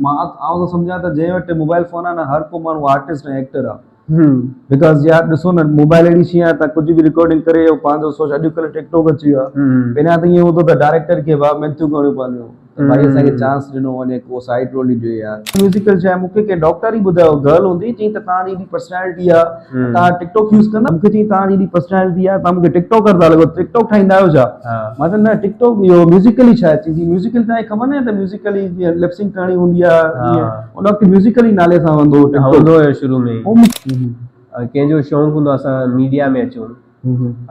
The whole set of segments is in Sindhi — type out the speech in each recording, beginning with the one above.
مان آئون ٿو سمجهان ته جنهن وٽ موبائل فون آهي نه هر ڪو ماڻهو آرٽسٽ ۽ ايڪٽر آهي because يار ڏسو نه موبائل اهڙي شيء آهي ته ڪجهه به رڪارڊنگ ڪري پنهنجو سوچ اڄڪلهه ٽڪ ٽاڪ اچي ويو آهي پهريان ته ائين هوندو ته ڊائريڪٽر کي ڀاء منٿون ڪرڻيون پونديون ته ڀائي اسان کي چانس ڏنو وڃي ڪو سائيڊ رول ڏجو يار. ميوزيڪل ڇا آهي مون کي ڪنهن ڊاڪٽر ئي ٻڌايو گرل هوندي چئي ته توهان جي ايڏي پرسنالٽي آ توهان ٽڪ ٽاڪ يوز ڪندا مون کي چئي توهان جي ايڏي پرسنالٽي آ توهان مون کي ٽڪ ٽاڪر ٿا لڳو ٽڪ ٽاڪ ٺاهيندا آهيو ڇا مان چيو نه ٽڪ ٽاڪ اهو ميوزيڪلي ڇا آهي چئي ميوزيڪل توهان کي خبر ناهي ته ميوزيڪلي جيئن لپ سنڪ ڪرڻي هوندي آ ان وقت ميوزيڪلي نالي سان هوندو هو ٽڪ ٽاڪ هوندو هيو شروع ۾ ڪنهن جو شوق هوندو آ اسان ميڊيا ۾ اچون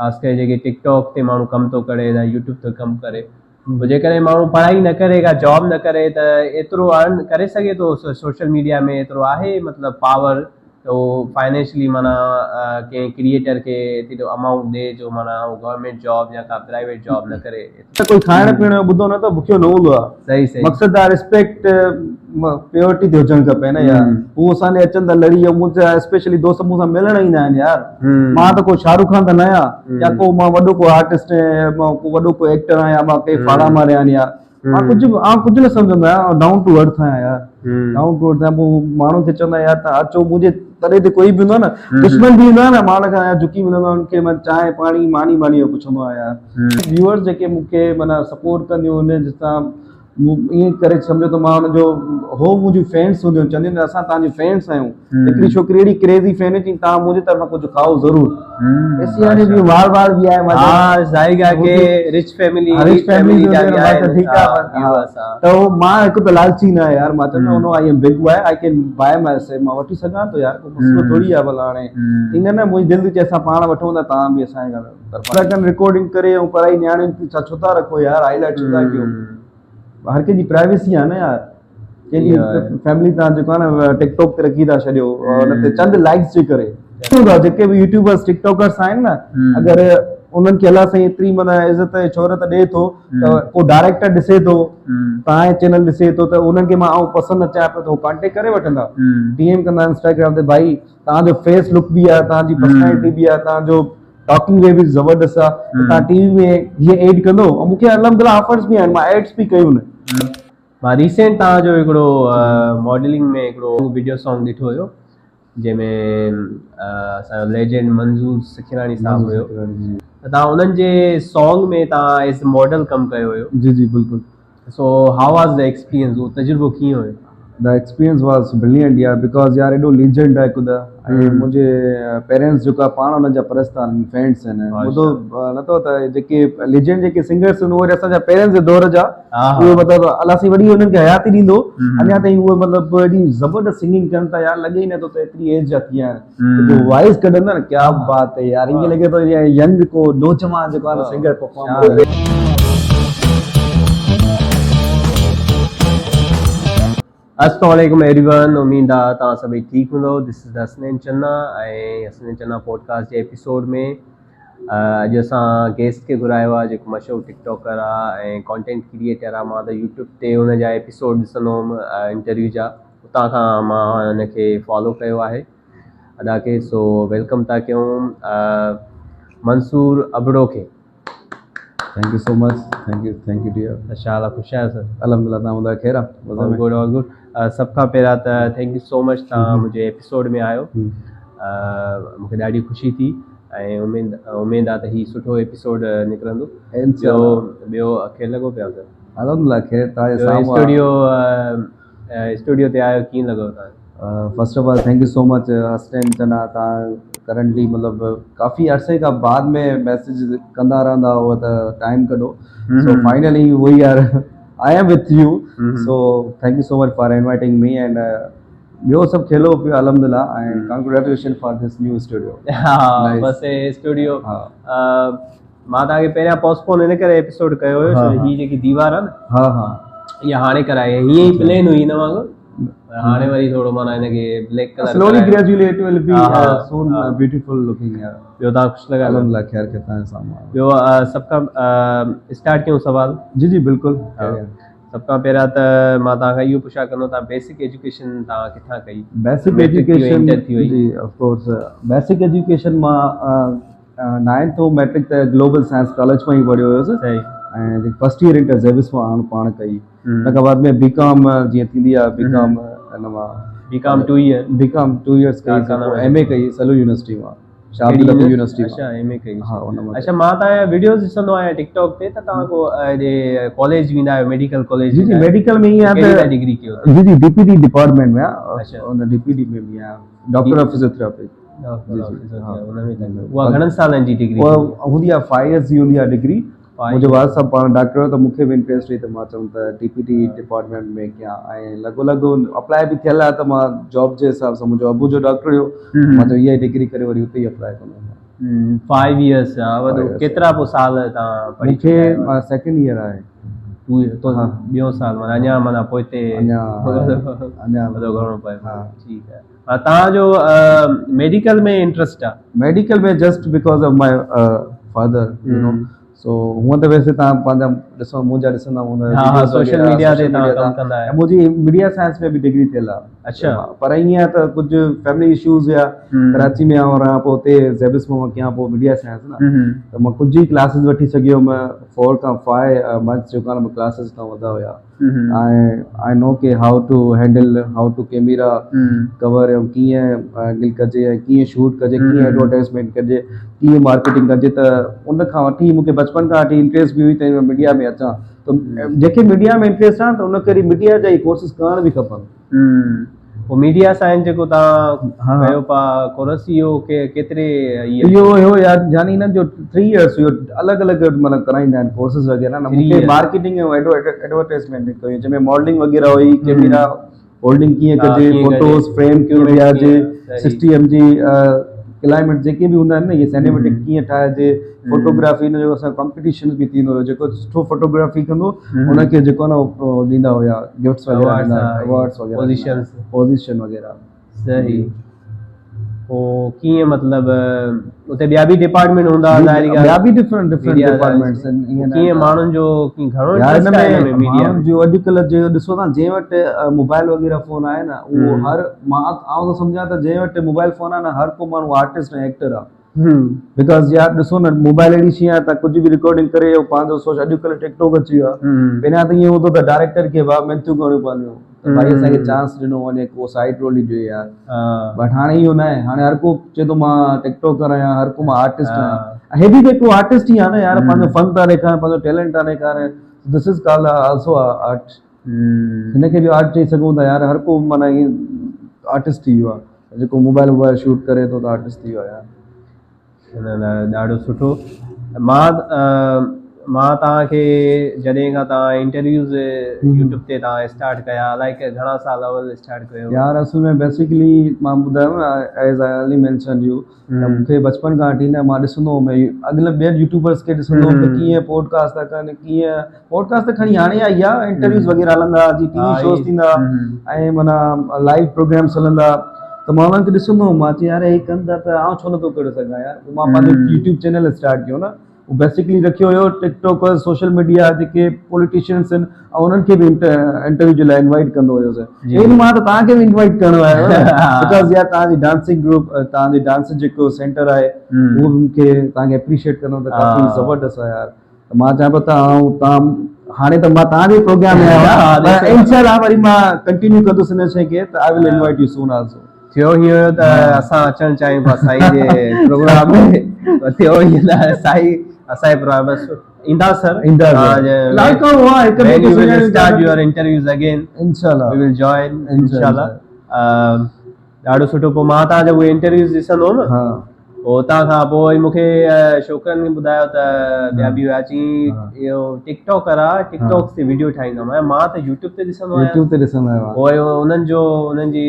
خاص ڪري جيڪي ٽڪ ٽاڪ تي ماڻهو ڪم ٿو ڪري يا يوٽيوب تي ڪم ڪري پوء جيڪڏهن ماڻهو پڙهائي نه ڪري ڪا جاب نه ڪري ته ايترو ارن ڪري سگهي ٿو سوشل ميڊيا ۾ ايترو آهي مطلب پاور ته هو فائنينشلي معنيٰ ڪنهن ڪريئيٽر کي ايترو امائونٽ ڏي جو معنيٰ هو گورنمينٽ جاب يا ڪا پرائيويٽ جاب نه ڪري. ته ڪوئي کائڻ پيئڻ جو ٻڌو نه ته بکيو نه هوندو آهي. صحيح صحيح. مقصد آهي ريسپيڪٽ پيورٽي تي هجڻ کپي نه يار. هو اسان ڏي اچن ٿا لڙي ۽ مون جا اسپيشلي دوست مون سان ملڻ ايندا آهن يار. مان ته ڪو شاهرخ خان ته نه آهيان يا ڪو مان وڏو ڪو آرٽسٽ آهيان مان ڪو وڏو ڪو ايڪٽر آهيان مان ڪنهن ڦاڙا ماريا آهن يار مان ڪجهه به آئون ڪجهه نه سمجهندو آهيان ڊائون ٽو ارٿ آهيان يار ڊائون ٽو ارٿ آهيان پوء ماڻهن کي چوندو آهيان يار تان اچو منهنجي تڏي تي ڪوئي به ايندو آهي نه دشمن به ايندو آهي نه مان ان کان جهڪي ملندو آهيان ان کي مان چانهه پاڻي ماني ماني جو پڇندو آهيان يار ويوئرز جيڪي مون کي معنيٰ سپورٽ ڪنديون آهن جتان مون ائين ڪري سمجهو ته مان ان جو هو منهنجون فينس هونديون چونديون آهن اسان توهان جون فينس آهيون هڪڙي ڇوڪري اهڙي ڪريزي فين هئي چئي توهان منهنجي طرفان ڪجهه کائو ضرور ايسي يعني به وار وار به آهي ها ظاهر ڳالهه ڪي رچ فيملي رچ فيملي جا به آهن ٺيڪ آهي ته هو مان هڪ ته لالچي نه آهيان يار مان چوندو هوندو I am big boy I can buy myself مان وٺي سگهان ٿو يار ڪو مسئلو ٿوري آهي ڀلا هاڻي ائين نه منهنجي دل ٿي چئي اسان پاڻ وٺون ته توهان به اسان جي طرفان رڪارڊنگ ڪري ۽ پرائي نياڻين کي ڇا ڇو ٿا رکو يار هائي لائيٽ ڇو ٿا ڪيو هر ڪنهن جي پرائيويسي آهي نه يار ڪنهن جي فيملي تان جيڪو آهي نه ٽڪ ٽاڪ تي رکي ٿا ڇڏيو ان تي چند لائڪس جي ڪري جيڪي به يوٽيوبرس ٽڪ ٽاڪرس آهن نه اگر انهن کي الله سائين ايتري معنيٰ عزت ۽ شهرت ڏئي ٿو ته ڪو ڊائريڪٽر ڏسي ٿو تان جو چينل ڏسي ٿو ته انهن کي مان آئون پسند اچان پيو ته هو ڪانٽيڪٽ ڪري وٺندا ڊي ايم ڪندا انسٽاگرام تي ڀائي تان جو فيس لڪ به آهي تان جي پرسنالٽي به آهي تان جو ٽاڪنگ وي به زبردست آ ته تان ٽي وي ۾ هيء ايڊ ڪندو ۽ مون کي الحمدلله آفرز به آهن مان ايڊز به ڪيون آهن. مان ريسينٽ توهان جو هڪڙو ماڊلنگ ۾ هڪڙو وڊيو سانگ ڏٺو هيو جنهن ۾ اسان جو ليجنڊ منظور سکيراڻي صاحب هيو ته توهان انهن جي سانگ ۾ توهان ايز ماڊل ڪم ڪيو هيو. جي جي بلڪل. So how was the experience اهو تجربو ڪيئن هيو؟ The experience was brilliant يار because يار ايڏو ليجنڊ آهي خود ۽ منهنجي پيرنٽس جيڪا پاڻ انهن جا پرست آهن فينس آهن ٻڌو نٿو ته جيڪي ليجنڊ جيڪي سنگرس آهن اهي اسان جا پيرنٽس جي دور جا اهي مطلب الله سائين وڏي انهن کي حياتي ڏيندو اڃا تائين اهي مطلب ايڏي زبردست سنگنگ ڪن ٿا يار لڳي ئي نٿو ته ايتري ايج جا ٿي ويا آهن جيڪو وائس ڪڍن ٿا نه ڪيا بات هي يار ائين لڳي ٿو ينگ ڪو نوجوان جيڪو آهي نه سنگر پرفارم ڪري. السلام عليڪم ايوري ون اميد آ توهان سڀئي ٺيڪ هوندو this is Hasnain Channa ۽ Hasnain Channa podcast جي ايپيسوڊ ۾ اڄ اسان گيسٽ کي گهرايو آ جيڪو مشهور ٽڪ ٽاڪر آ ۽ ڪانٽينٽ ڪريئيٽر آ مان ته يوٽيوب تي ان جا ايپيسوڊ ڏسندو هوم انٽرويو جا اتان کان مان ان کي فالو ڪيو آهي ادا کي سو welcome ٿا ڪيون منصور ابڙو کي. Thank you so much thank you thank you dear. ڇا حال آ خوش آهيو سر. الحمدلله تان ٻڌايو خير آ. آل گڊ آل گڊ سڀ کان پهريان ته thank you سو مچ تان منهنجي ايپيسوڊ ۾ آيو مونکي ڏاڍي خوشي ٿي ۽ اميد اميد آ ته هي سٺو ايپيسوڊ نڪرندو ٻيو ٻيو خير لڳو پيو سر. الحمدلله خير تان جي سامهون اسٽوڊيو اسٽوڊيو تي آيو ڪيئن لڳو تان کي. First of all thank you so much Hasnain Channa تان ڪرنٽلي مطلب ڪافي عرصي کان بعد ۾ ميسج ڪندا رهندا هو ته ٽائيم ڪڍو so finally we are I am with you so thank you so much for inviting me and ٻيو سڀ کيلو پيو الحمدلله ۽ congratulation for this new studio. ها بس اسٽوڊيو مان توهان کي پهريان پوسٽ پون ان ڪري ايپيسوڊ ڪيو هيو ڇو هي جيڪي ديوار آهي نه ها ها اها هاڻي ڪرائي هيئن ئي پلين هئي هن وانگر پر هاڻي وري ٿورو معنيٰ هن کي black colour slowly gradually it will be soon beautiful looking يار. ٻيو توهان خوش لڳا الحمدلله خير کي توهان سامهون ٻيو سڀ کان اسٽارٽ ڪيون سوال. جي جي بلڪل سڀ کان پهريان ته مان توهان کان اهو پڇا ڪندو توهان بيسڪ ايجوڪيشن توهان ڪٿان ڪئي؟ بيسڪ ايجوڪيشن جي آف ڪورس بيسڪ ايجوڪيشن مان نائنٿ ۽ ميٽرڪ ته گلوبل سائنس ڪاليج مان ئي پڙهيو هيس ۽ جيڪي فرسٽ ايئر انٽر زيبس مان آئون پاڻ ڪئي ان کان بعد ۾ بي ڪام جيئن ٿيندي آهي بي ڪام ان مان B com 2 year B com 2 years ڪئي پوء ايم اي ڪئي سلو يونيورسٽي مان شاهه عبداللطيف يونيورسٽي اچها ايم اي ڪئي ها ان مان اچها مان تان جا وڊيوز ڏسندو آهيان ٽڪ ٽاڪ تي ته تان ڪو هيڏي ڪاليج ويندا آهيو ميڊيڪل ڪاليج جي جي ميڊيڪل ۾ ئي آهي ته ڊگري ڪيو جي جي ڊي پي ڊي ڊپارٽمينٽ ۾ آهي ان ڊي پي ڊي ۾ به آهيان ڊاڪٽر آف فزيوٿراپي اها گهڻن سالن جي ڊگري اها هوندي آهي 5 ايئرز جي هوندي آهي ڊگري منهنجو والد صاحب پاڻ ڊاڪٽر هو ته مون کي به انٽريسٽ هئي ته مان چيم ته ڊي پي ٽي ڊپارٽمينٽ ۾ ڪيان ۽ لڳو لڳو اپلائي به ٿيل آهي ته مان جاب جي حساب سان منهنجو ابو جو ڊاڪٽر هيو مان چيو اها ئي ڊگري ڪري وري اتي ئي اپلائي ڪندم 5 ايئرس آ وڏو ڪيترا پو سال تان پڙهي مون کي سيڪنڊ ايئر آهي تو ٻيو سال معنيٰ اڃا معنيٰ پوئتي اڃا اڃا وڏو گهڻو پيو ٺيڪ آهي تان جو ميڊيڪل ۾ انٽرسٽ آ medical ۾ just because of my father you know so هونئن ته ويسي توهان پنهنجا ڏسو منهنجا ڏسندا هوندا ها ها سوشل ميڊيا تي توهان ڪم ڪندا آهيو منهنجي ميڊيا سائنس ۾ به ڊگري ٿيل آهي اڇا پر ائين آهي ته ڪجهه فيملي اشوز هيا ڪراچي ۾ آئون رهان پيو اتي زيبس مان ڪيان پيو ميڊيا سائنس نه ته مان ڪجهه ئي ڪلاسز وٺي سگهيو هيم فور کان فائيو منٿس جيڪو آهي نه ڪلاسز کان وڌا هيا ۽ آء نو ڪي how to handle how to camera cover ۽ ڪيئن هينڊل ڪجي ۽ ڪيئن شوٽ ڪجي ڪيئن ايڊورٽائزمينٽ ڪجي ڪيئن مارڪيٽنگ ڪجي ته ان کان وٺي مونکي بچپن کان وٺي انٽريسٽ به هئي ته ميڊيا ۾ اچان ته جنهنکي ميڊيا ۾ انٽريسٽ آهي ته ان کي وري ميڊيا جا ئي ڪورسز ڪرڻ به کپن. پوء ميڊيا سائنس جيڪو تان ڪيو پا ڪورس اهو ڪيتري اهو هيو يار يعني هنن جو 3 ايئرس هيو الڳ الڳ معنيٰ ڪرائيندا آهن ڪورسز وغيره نه مونکي مارڪيٽنگ ۽ ايڊورٽائزمينٽ ڪيو جنهن ۾ ماڊلنگ وغيره هئي ڪيميرا هولڊنگ ڪيئن ڪجي فوٽوز فريم ڪيئن بيهارجي 60 ايم جي ڪلائميٽ جيڪي به هوندا آهن نه اهي سينيميٽڪ ڪيئن ٺاهجي فوٽوگرافي ان جو اسان ڪمپٽيشن به ٿيندو هيو جيڪو سٺو فوٽوگرافي ڪندو ان کي جيڪو نه ڏيندا هيا گفٽس وغيره ڏيندا ايوارڊس وغيره پوزيشنز پوزيشن وغيره صحيح پو ڪيئن مطلب اتي ٻيا به ڊپارٽمينٽ هوندا ظاهري ڳالهه ٻيا به ڊفرنٽ ڊفرنٽ ڊپارٽمينٽس آهن ائين ڪيئن ماڻهن جو ڪيئن گهڻو انٽرسٽ آهي ان ۾ ميڊيا جو اڄڪلهه جو ڏسو ٿا جنهن وٽ موبائل وغيره فون آهي نه اهو هر مان آئون ٿو سمجهان ته جنهن وٽ موبائل فون آهي نه هر ڪو ماڻهو آرٽسٽ ۽ ايڪٽر آهي because يار ڏسو نه موبائل اهڙي شي آهي ته ڪجهه به رڪارڊنگ ڪري او پنهنجو سوچ اڄڪلهه ٽڪ ٽاڪ اچي ويو آهي پهريان ته ائين هوندو ته ڊائريڪٽر کي ڀاء منٿون ڪرڻيون پونديون ته ڀائي اسان کي چانس ڏنو وڃي ڪو سائيڊ رول ڏيو يار بٽ هاڻي اهو نه آهي هاڻي هر ڪو چئي ٿو مان ٽڪ ٽاڪر آهيان هر ڪو مان آرٽسٽ آهيان هي به هڪ آرٽسٽ ئي آهي نه يار پنهنجو فن ٿا ڏيکارن پنهنجو ٽيلنٽ ٿا ڏيکارن دس از ڪال آلسو آرٽ هن کي به آرٽ چئي سگهون ٿا يار هر ڪو معنيٰ ائين آرٽسٽ ٿي ويو آهي جيڪو موبائل ووبائل شوٽ ڪري ٿو ته آرٽسٽ ٿي ويو آهي يار. نه نه ڏاڍو سٺو مان مان توهان کي جڏهن کان توهان انٽرويوز يوٽيوب تي توهان اسٽارٽ ڪيا الائي گهڻا سال اول اسٽارٽ ڪيو. يار اصل ۾ بيسيڪلي مان ٻڌايو نه as I early mention you ته مون کي بچپن کان وٺي نه مان ڏسندو هوم اڳلي ٻين يوٽيوبرس کي ڏسندو هوم ته ڪيئن پوڊ ڪاسٽ ٿا ڪن ڪيئن پوڊ ڪاسٽ ته کڻي هاڻي آئي آهي انٽرويوز وغيره هلندا جي ٽي وي شوز ٿيندا ۽ معنيٰ لائيو پروگرامس هلندا ته مان انهن کي ڏسندو هوم مان چيو يار هي ڪن ٿا ته آئون ڇو نٿو ڪري سگهان يار پوء مان پنهنجو يوٽيوب چينل اسٽارٽ ڪيو نه هو بيسڪلي رکيو هيو ٽڪ ٽاڪرز سوشل ميڊيا جيڪي پوليٽيشنس آهن انهن کي به انٽرويو جي لاء انوائٽ ڪندو هيس ايون مان ته توهان کي به انوائٽ ڪرڻو آيو because يار توهان جي ڊانسنگ گروپ توهان جي ڊانس جيڪو سينٽر آهي اهو به مون کي توهان کي اپريشيئيٽ ڪندو ته ڪافي زبردست آهي يار ته مان چاهيان پيو ته آئون توهان هاڻي ته مان توهان جي پروگرام ۾ آيو آهيان پر انشاء الله وري مان ڪنٽينيو ڪندس ان شيء کي ته I will invite you soon also ٿيو هيئن هيو ته اسان اچڻ چاهيون پيا سائين جي پروگرام ۾ ٿيو هيئن ته سائين اسان جي پروگرام ۾ ايندا سر ايندا لاڙڪاڻو آ هڪ ٻئي کي سڃاڻي اسٽارٽ your interviews again انشاء الله وي ول جوائن انشاء الله ڏاڍو سٺو پوء مان تان جا اهي انٽرويوز ڏسندو هوم ها پوء اتان کان پوء وري مون کي ڇوڪرن ٻڌايو ته ٻيا به هيا چي اهو ٽڪ ٽاڪر آ ٽڪ ٽاڪ تي ويڊيو ٺاهيندو آهيان مان ته يوٽيوب تي ڏسندو آهيان يوٽيوب تي ڏسندو آهيان پوء انهن جو انهن جي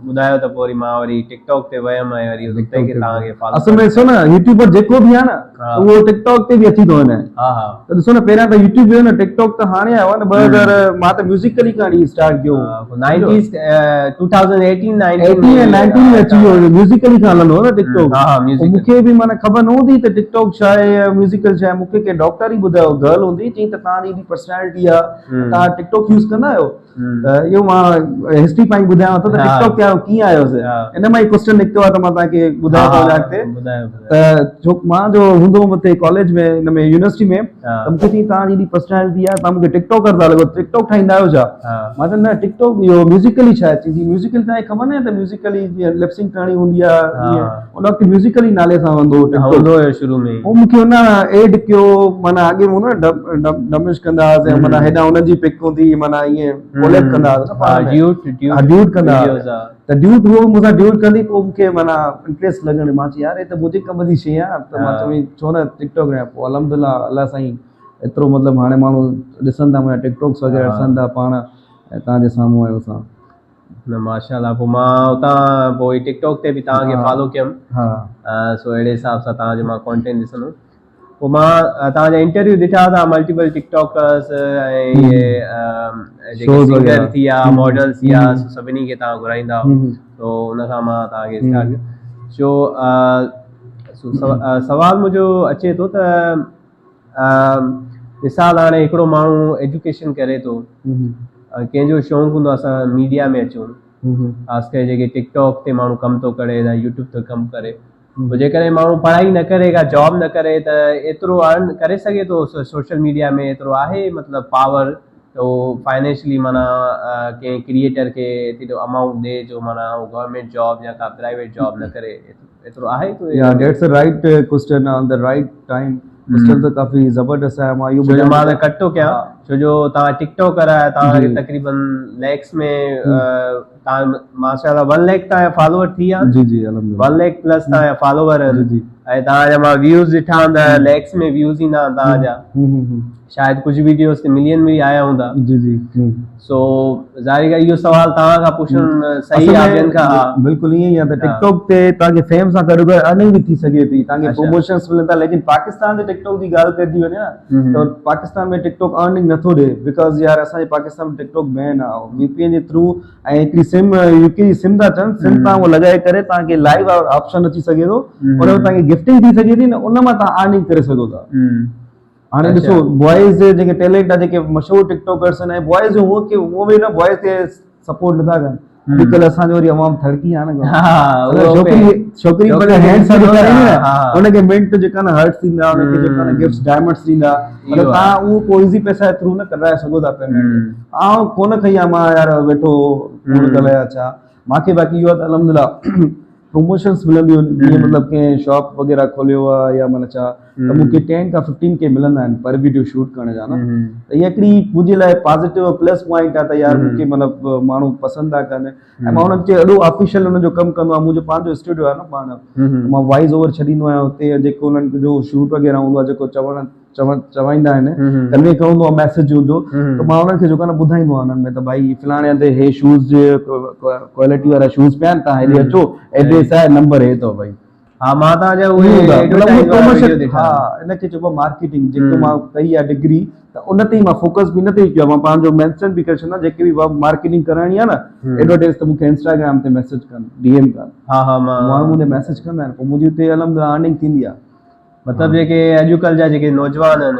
ٻڌايو ته پوء وري مان وري ٽڪ ٽاڪ تي ويم ۽ وري اتي کي توهان کي فالو اصل ۾ ڏسو نه يوٽيوبر جيڪو به آهي نه اهو ٽڪ ٽاڪ تي به اچي ٿو وڃي ها ها ته ڏسو نه پهريان ته يوٽيوب هيو نه ٽڪ ٽاڪ ته هاڻي آيو آهي نه 2000 مان ته ميوزيڪلي کان وٺي اسٽارٽ ڪيو هو 90s 2018 19 18 ۽ 19 ۾ اچي ويو هيو ميوزيڪلي کان هلندو هو نه ٽڪ ٽاڪ ها ها ميوزيڪل مون کي به معنيٰ خبر نه هوندي ته ٽڪ ٽاڪ ڇا آهي يا ميوزيڪل ڇا آهي مون کي ڪنهن ڊاڪٽر ئي ٻڌايو گرل هوندي چئي ته توهان جي ايڏي پرسنالٽي آهي توهان ٽڪ ٽاڪ يوز ڪندا آهيو ته اهو مان هسٽري پنهنجي ٻڌايان ٿو ته ٽڪ ٽاڪ تي آئون ڪيئن آيس ان مان ئي ڪوسچن نڪتو آهي ته مان توهان کي ٻڌايان ٿو اڳتي ته ڇو مان جو هوندو هوم اتي ڪاليج ۾ ان ۾ يونيورسٽي ۾ ته مونکي چيائين توهان جي ايڏي پرسنالٽي آهي توهان مونکي ٽڪ ٽاڪر ٿا لڳو ٽڪ ٽاڪ ٺاهيندا آهيو ڇا مان چيو نه ٽڪ ٽاڪ اهو ميوزيڪلي ڇا آهي چيائين ميوزيڪلي توهان کي خبر نه آهي ته ميوزيڪلي جيئن لپسنگ ڪرڻي هوندي آهي ان وقت ميوزيڪلي نالي سان هوندو هو ٽڪ هوندو هيو شروع ۾ پوء مونکي ان ايڊ ڪيو معنيٰ اڳي مون نه ڊمش ڪندا هئاسين معنيٰ هيڏانهن انهن جي پڪ هوندي هئي معنيٰ ائين ڪوليب ڪندا هئاسين نه پاڻ ۾ ها ڊيوٽ ڪندا هئاسين ته ڊيوٽ هو مون سان ڊيوٽ ڪندي پوء مونکي معنيٰ انٽريسٽ لڳڻ مان چيو يار هي ته منهنجي ڪم جي شيء آهي ته مان چيو ڇو نه ٽڪ ٽاڪ ڪريان پوء الحمدلله الله سائين ايترو مطلب هاڻي ماڻهو ڏسن ٿا منهنجا ٽڪ ٽاڪس وغيره ڏسن ٿا پاڻ ۽ توهان جي سامهون آيو سان نه ماشاء الله پوء مان اتان پوء ٽڪ ٽاڪ تي به توهان کي فالو ڪيم ها سو اهڙي حساب سان توهان جو مان ڪانٽينٽ ڏسندو هوم پوء مان توهان جا انٽرويو ڏٺا ته ملٽيپل ٽڪ ٽاڪرس ۽ اهي جيڪي سنگر ٿي ويا ماڊلز ٿي ويا سو سڀني کي توهان گهرائيندا هو سو ان کان مان توهان کي اسٽارٽ ڪيو سو سوال منهنجو اچي ٿو ته مثال هاڻي هڪڙو ماڻهو ايجوڪيشن ڪري ٿو ڪنهن جو شوق هوندو آهي اسان ميڊيا ۾ اچون خاص ڪري جيڪي ٽڪ ٽاڪ تي ماڻهو ڪم ٿو ڪري يا يوٽيوب تي ڪم ڪري پوء جيڪڏهن ماڻهو پڙهائي نه ڪري ڪا جاب نه ڪري ته ايترو ارن ڪري سگهي ٿو سوشل ميڊيا ۾ ايترو آهي مطلب پاور ته هو فائنينشلي معنيٰ ڪنهن ڪريئيٽر کي ايترو امائونٽ ڏي جو معنيٰ هو گورنمينٽ جاب يا ڪا پرائيويٽ جاب نه ڪري ايترو آهي ڪو يا that's a right question on the right time question ته ڪافي زبردست آهي مان اهو ڇو جو مان ڪٽ ٿو ڪيان ڇو جو توهان ٽڪ ٽاڪر آهيو توهان کي تقريبن ليڪس ۾ تان ماشاء الله 1 ليک تان فالوور ٿي ويا جي جي الحمدلله 1 ليک پلس تان فالوور آهن جي جي ۽ تان جا مان ويوز ڏٺا هوندا ليکس ۾ ويوز ايندا آهن تان جا شايد ڪجهه ويڊيوز تي ملين به آيا هوندا جي جي سو ظاهري ڳالهه اهو سوال توهان کان پڇڻ صحيح آهي ٻين کان ها بلڪل ائين ئي آهي ته ٽڪ ٽاڪ تي توهان کي فيم سان گڏ گڏ ارننگ به ٿي سگهي ٿي توهان کي پروموشنس ملن ٿا ليڪن پاڪستان تي ٽڪ ٽاڪ جي ڳالهه ڪجي وڃي نه ته پاڪستان ۾ ٽڪ ٽاڪ ارننگ نٿو ڏي because يار اسان جي پاڪستان ۾ ٽڪ ٽاڪ بين آهي وي پي اين جي ٿرو ۽ هڪڙي سم يو ڪي جي سم ٿا اچن سم تان اهو لڳائي ڪري توهان کي لائيو آپشن اچي سگهي ٿو ان ۾ توهان کي گفٽنگ ٿي سگهي ٿي نه ان مان توهان ارننگ ڪري سگهو ٿا هاڻي ڏسو بوائز جيڪي ٽيلنٽ آ جيڪي مشهور ٽڪ ٽاڪرس آهن ۽ بوائز جو هو ڪي هو به نه بوائز کي سپورٽ نٿا ڪن اڄڪلهه اسان جو وري عوام ٿڙڪي آ نه ڇوڪري ڇوڪري پر هينڊ سان ڏيکاري نه ان کي منٽ جيڪا نه هرٽس ٿيندا ان کي جيڪا نه گفٽس ڊائمنڊس ڏيندا مطلب تان اهو ڪو ايزي پئسا ٿرو نه ڪڍرائي سگهو ٿا پيمينٽ آئون ڪونه کئي آ مان يار ويٺو ڪوڙ ڳالهايان ڇا مانکي باقي اهو آ ته الحمدلله پروموشنس ملنديون آهن جيئن مطلب ڪنهن شاپ وغيره کوليو آ يا معنيٰ ڇا ته مونکي ٽين کان ففٽين ڪي ملندا آهن پر ويڊيو شوٽ ڪرڻ جا نه ته اها هڪڙي منهنجي لاء پازيٽو پلس پوائنٽ آ ته يار مونکي مطلب ماڻهو پسند ٿا ڪن ۽ مان انهن کي ايڏو آفيشل انهن جو ڪم ڪندو آهيان منهنجو پنهنجو اسٽوڊيو آهي نه پاڻ مان وائس اوور ڇڏيندو آهيان اتي جيڪو انهن جو شوٽ وغيره هوندو آهي جيڪو چوڻ چون چوائيندا آهن ڪنوي ڪرڻو آهي ميسج هوندو ته مان انهن کي جيڪو آهي نه ٻڌائيندو آهيان انهن ۾ ته ڀائي فلاڻي هنڌ هي شوز جي ڪوالٽي وارا شوز پيا آهن تان هيڏي اچو ايڊريس آهي نمبر هي اٿو ڀائي ها مان تان جا اهي ايڊورٽائيز وارا ويڊيو ڏٺا ها ان کي چئبو آهي مارڪيٽنگ جيڪو مان ڪئي آهي ڊگري ته ان تي ئي مان فوڪس به ان تي ئي ڪيو آهي مان پنهنجو مينشن به ڪري ڇڏندو آهيان جيڪي به مارڪيٽنگ ڪرائڻي آهي نه ايڊورٽائيز ته مون کي انسٽاگرام تي ميسج ڪن ڊي ايم ڪن ها ها مان ماڻهو مون تي ميسج ڪندا آهن پوء منهنجي اتي الحمدلله ارننگ ٿيندي آهي مطلب جيڪي اڄڪلهه جا جيڪي نوجوان آهن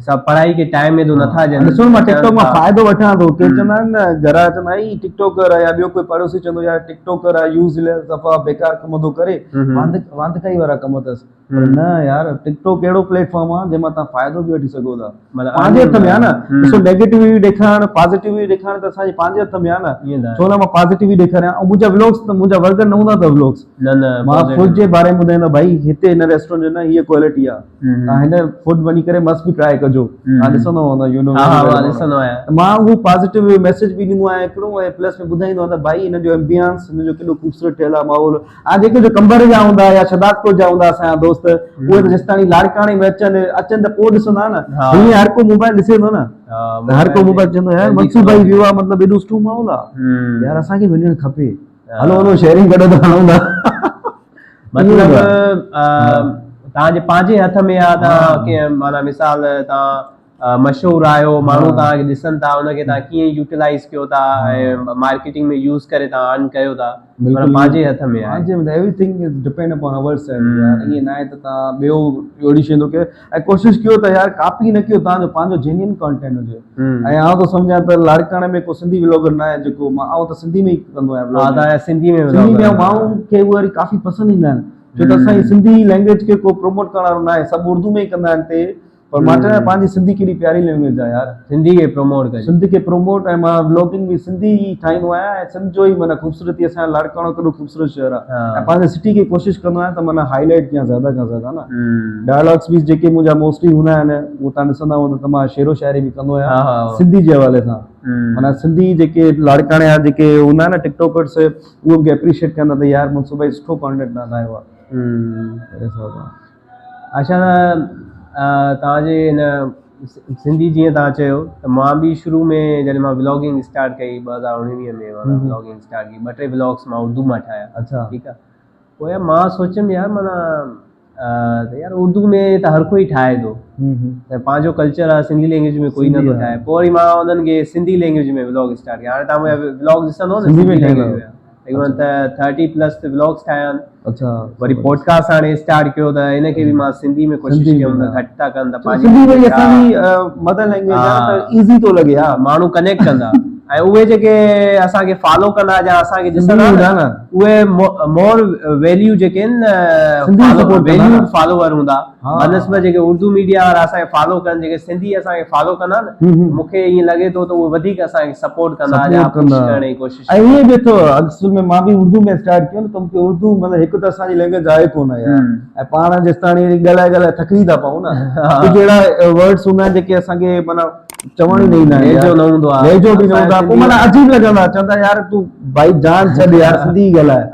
سڀ پڙهائي کي ٽائيم ايڏو نٿا ڏين ڏسو مان ٽڪ ٽاڪ مان فائدو وٺان ٿو ڪير چوندا آهن نه گهر وارا چوندا آهن ٽڪ ٽاڪر آهي يا ٻيو ڪوئي پاڙوسي چوندو يار ٽڪ ٽاڪر آهي يوز ليس دفعا بيڪار ڪم ٿو ڪري واند واندڪائي وارا ڪم اٿس پر نه يار ٽڪ ٽاڪ اهڙو پليٽ فارم آهي جنهن مان تان فائدو به وٺي سگهو ٿا پنهنجي هٿ ۾ آهي نه ڏسو نيگيٽو به ڏيکارڻ پازيٽو به ڏيکارڻ ته اسان جي پنهنجي هٿ ۾ آهي نه ڇو نه مان پازيٽو به ڏيکاريان ۽ منهنجا ولاگس ته منهنجا ورگر نه هوندا اٿو ولاگس نه نه مان فوڊ جي باري ۾ ٻڌائيندو ڀائي هتي هن ريسٽورنٽ جو نه هيء ڪوالٽي آ تان هن فوڊ وڃي ڪري مست به ٽرائي ڪجو تان ڏسندو هوندو يو نو ها ها مان ڏسندو آهيان مان اهو پازيٽو ميسج به ڏيندو آهيان هڪڙو ۽ پلس ۾ ٻڌائيندو آهيان ته ڀائي هن جو ايمبيانس هن جو ڪيڏو خوبصورت ٺهيل آ ماحول ها جيڪي جو قمبر جا هوندا يا شهدادڪوٽ جا هوندا اسان جا دوست اهي ته جيستاڻي لاڙڪاڻي ۾ اچن اچن ته پوء ڏسندا نه هيئن هر ڪو موبائل ڏسي ٿو نه ته هر ڪو موبائل چوندو يار منصور ڀائي ويو آ مطلب ايڏو سٺو ماحول آ يار اسان کي وڃڻ کپي هلو هلو شيئرنگ ڪڍو ته هلون ٿا مطلب تان جي پنهنجي هٿ ۾ آ ته ڪي معنيٰ مثال تان مشهور آهيو ماڻهو توهان کي ڏسن ٿا ان کي توهان ڪيئن يوٽيلائز ڪيو ٿا ۽ مارڪيٽنگ ۾ يوز ڪري توهان ارن ڪيو ٿا پر پنهنجي هٿ ۾ آهي پنهنجي ۾ everything is depend upon our self يار ائين ناهي ته توهان ٻيو اهڙي شيء ٿو ڪري ۽ ڪوشش ڪيو ته يار ڪاپي نه ڪيو توهان جو پنهنجو جينيئن ڪانٽينٽ هجي ۽ آئون ٿو سمجهان ته لاڙڪاڻي ۾ ڪو سنڌي ولاگر نه آهي جيڪو مان آئون ته سنڌي ۾ ئي ڪندو آهيان ها توهان سنڌي ۾ سنڌي ۾ ماڻهن کي اهي وري ڪافي پسند ايندا آهن ڇو ته اسان جي سنڌي لينگويج کي ڪو پروموٽ ڪرڻ وارو نه آهي سڀ اردو ۾ ئي ڪندا آهن تي پر مان چوان پنهنجي سنڌي ڪيڏي پياري لينگويج آهي يار. سنڌي کي پروموٽ ڪجي. سنڌ کي پروموٽ ۽ مان ولاگنگ به سنڌي ئي ٺاهيندو آهيان ۽ سنڌ جو ئي معنيٰ خوبصورتي اسان جو لاڙڪاڻو ڪيڏو خوبصورت شهر آهي ۽ پنهنجي سٽي کي ڪوشش ڪندو آهيان ته معنيٰ هائي لائيٽ ڪيان زياده کان زياده نه ڊائلاگس به جيڪي منهنجا موسٽلي هوندا آهن اهو تان ڏسندا هوندا ته مان شعر و شاعري به ڪندو آهيان سنڌي جي حوالي سان معنيٰ سنڌي جيڪي لاڙڪاڻي جا جيڪي هوندا آهن نه ٽڪ ٽاڪرس اهي مونکي اپريشيئيٽ ڪندا ته يار منصور ڀائي سٺو ڪانٽينٽ تان ٺاهيو آهي. اڇا ته توهان جي هن سنڌي جيئن توهان چيو ته مان به شروع ۾ جڏهن مان ولاگنگ اسٽارٽ ڪئي ٻه هزار اڻويهه ۾ مان ولاگنگ اسٽارٽ ڪئي ٻه ٽي ولاگس مان اردو مان ٺاهيا اڇا ٺيڪ آهي پوء يار مان سوچيم يار معنيٰ ته يار اردو ۾ ته هر ڪوئي ٺاهي ٿو ته پنهنجو ڪلچر آهي سنڌي لينگويج ۾ ڪوئي نٿو ٺاهي پوء وري مان انهن کي سنڌي لينگويج ۾ ولاگ اسٽارٽ ڪيا هاڻي توهان منهنجا ولاگ ڏسندو نه سنڌي لينگويج ۾ تقريبن ته ٿرٽي پلس ته ولاگس ٺاهيا آهن اڇا وري پوڊڪاسٽ هاڻي اسٽارٽ ڪيو ته ان کي به مان سنڌي ۾ ڪوشش ڪيم ته گهٽ ٿا ڪن ته پنهنجي سنڌي وري اسان جي مدر لينگويج آهي ته ايزي ٿو لڳي ها ماڻهو ڪنيڪٽ ڪندا ۽ اهي جيڪي اسان کي فالو ڪندا يا اسان کي ڏسندا نه اهي مور ويليو جيڪي آهن ويليو فالوور هوندا بنسبت جيڪي اردو ميڊيا وارا اسان کي فالو ڪن جيڪي سنڌي اسان کي فالو ڪندا نه مون کي ائين لڳي ٿو ته اهي وڌيڪ اسان کي سپورٽ ڪندا يا پش ڪرڻ جي ڪوشش ۽ ائين به اٿو اصل ۾ مان به اردو ۾ اسٽارٽ ڪيو نه ته مونکي اردو مطلب هڪ ته اسان جي لينگويج آهي ڪونه يار ۽ پاڻ جيستاڻي ڳالهائي ڳالهائي ٿڪجي ٿا پئون نه ڪجهه اهڙا ورڊس هوندا آهن جيڪي اسان کي معنيٰ چوڻ ئي نه ايندا آهن لهجو نه هوندو آهي لهجو به نه هوندو آهي پوء معنيٰ عجيب لڳندو آهي چوندا يار تون ڀائي جان ڇڏ يار سنڌي ئي ڳالهاء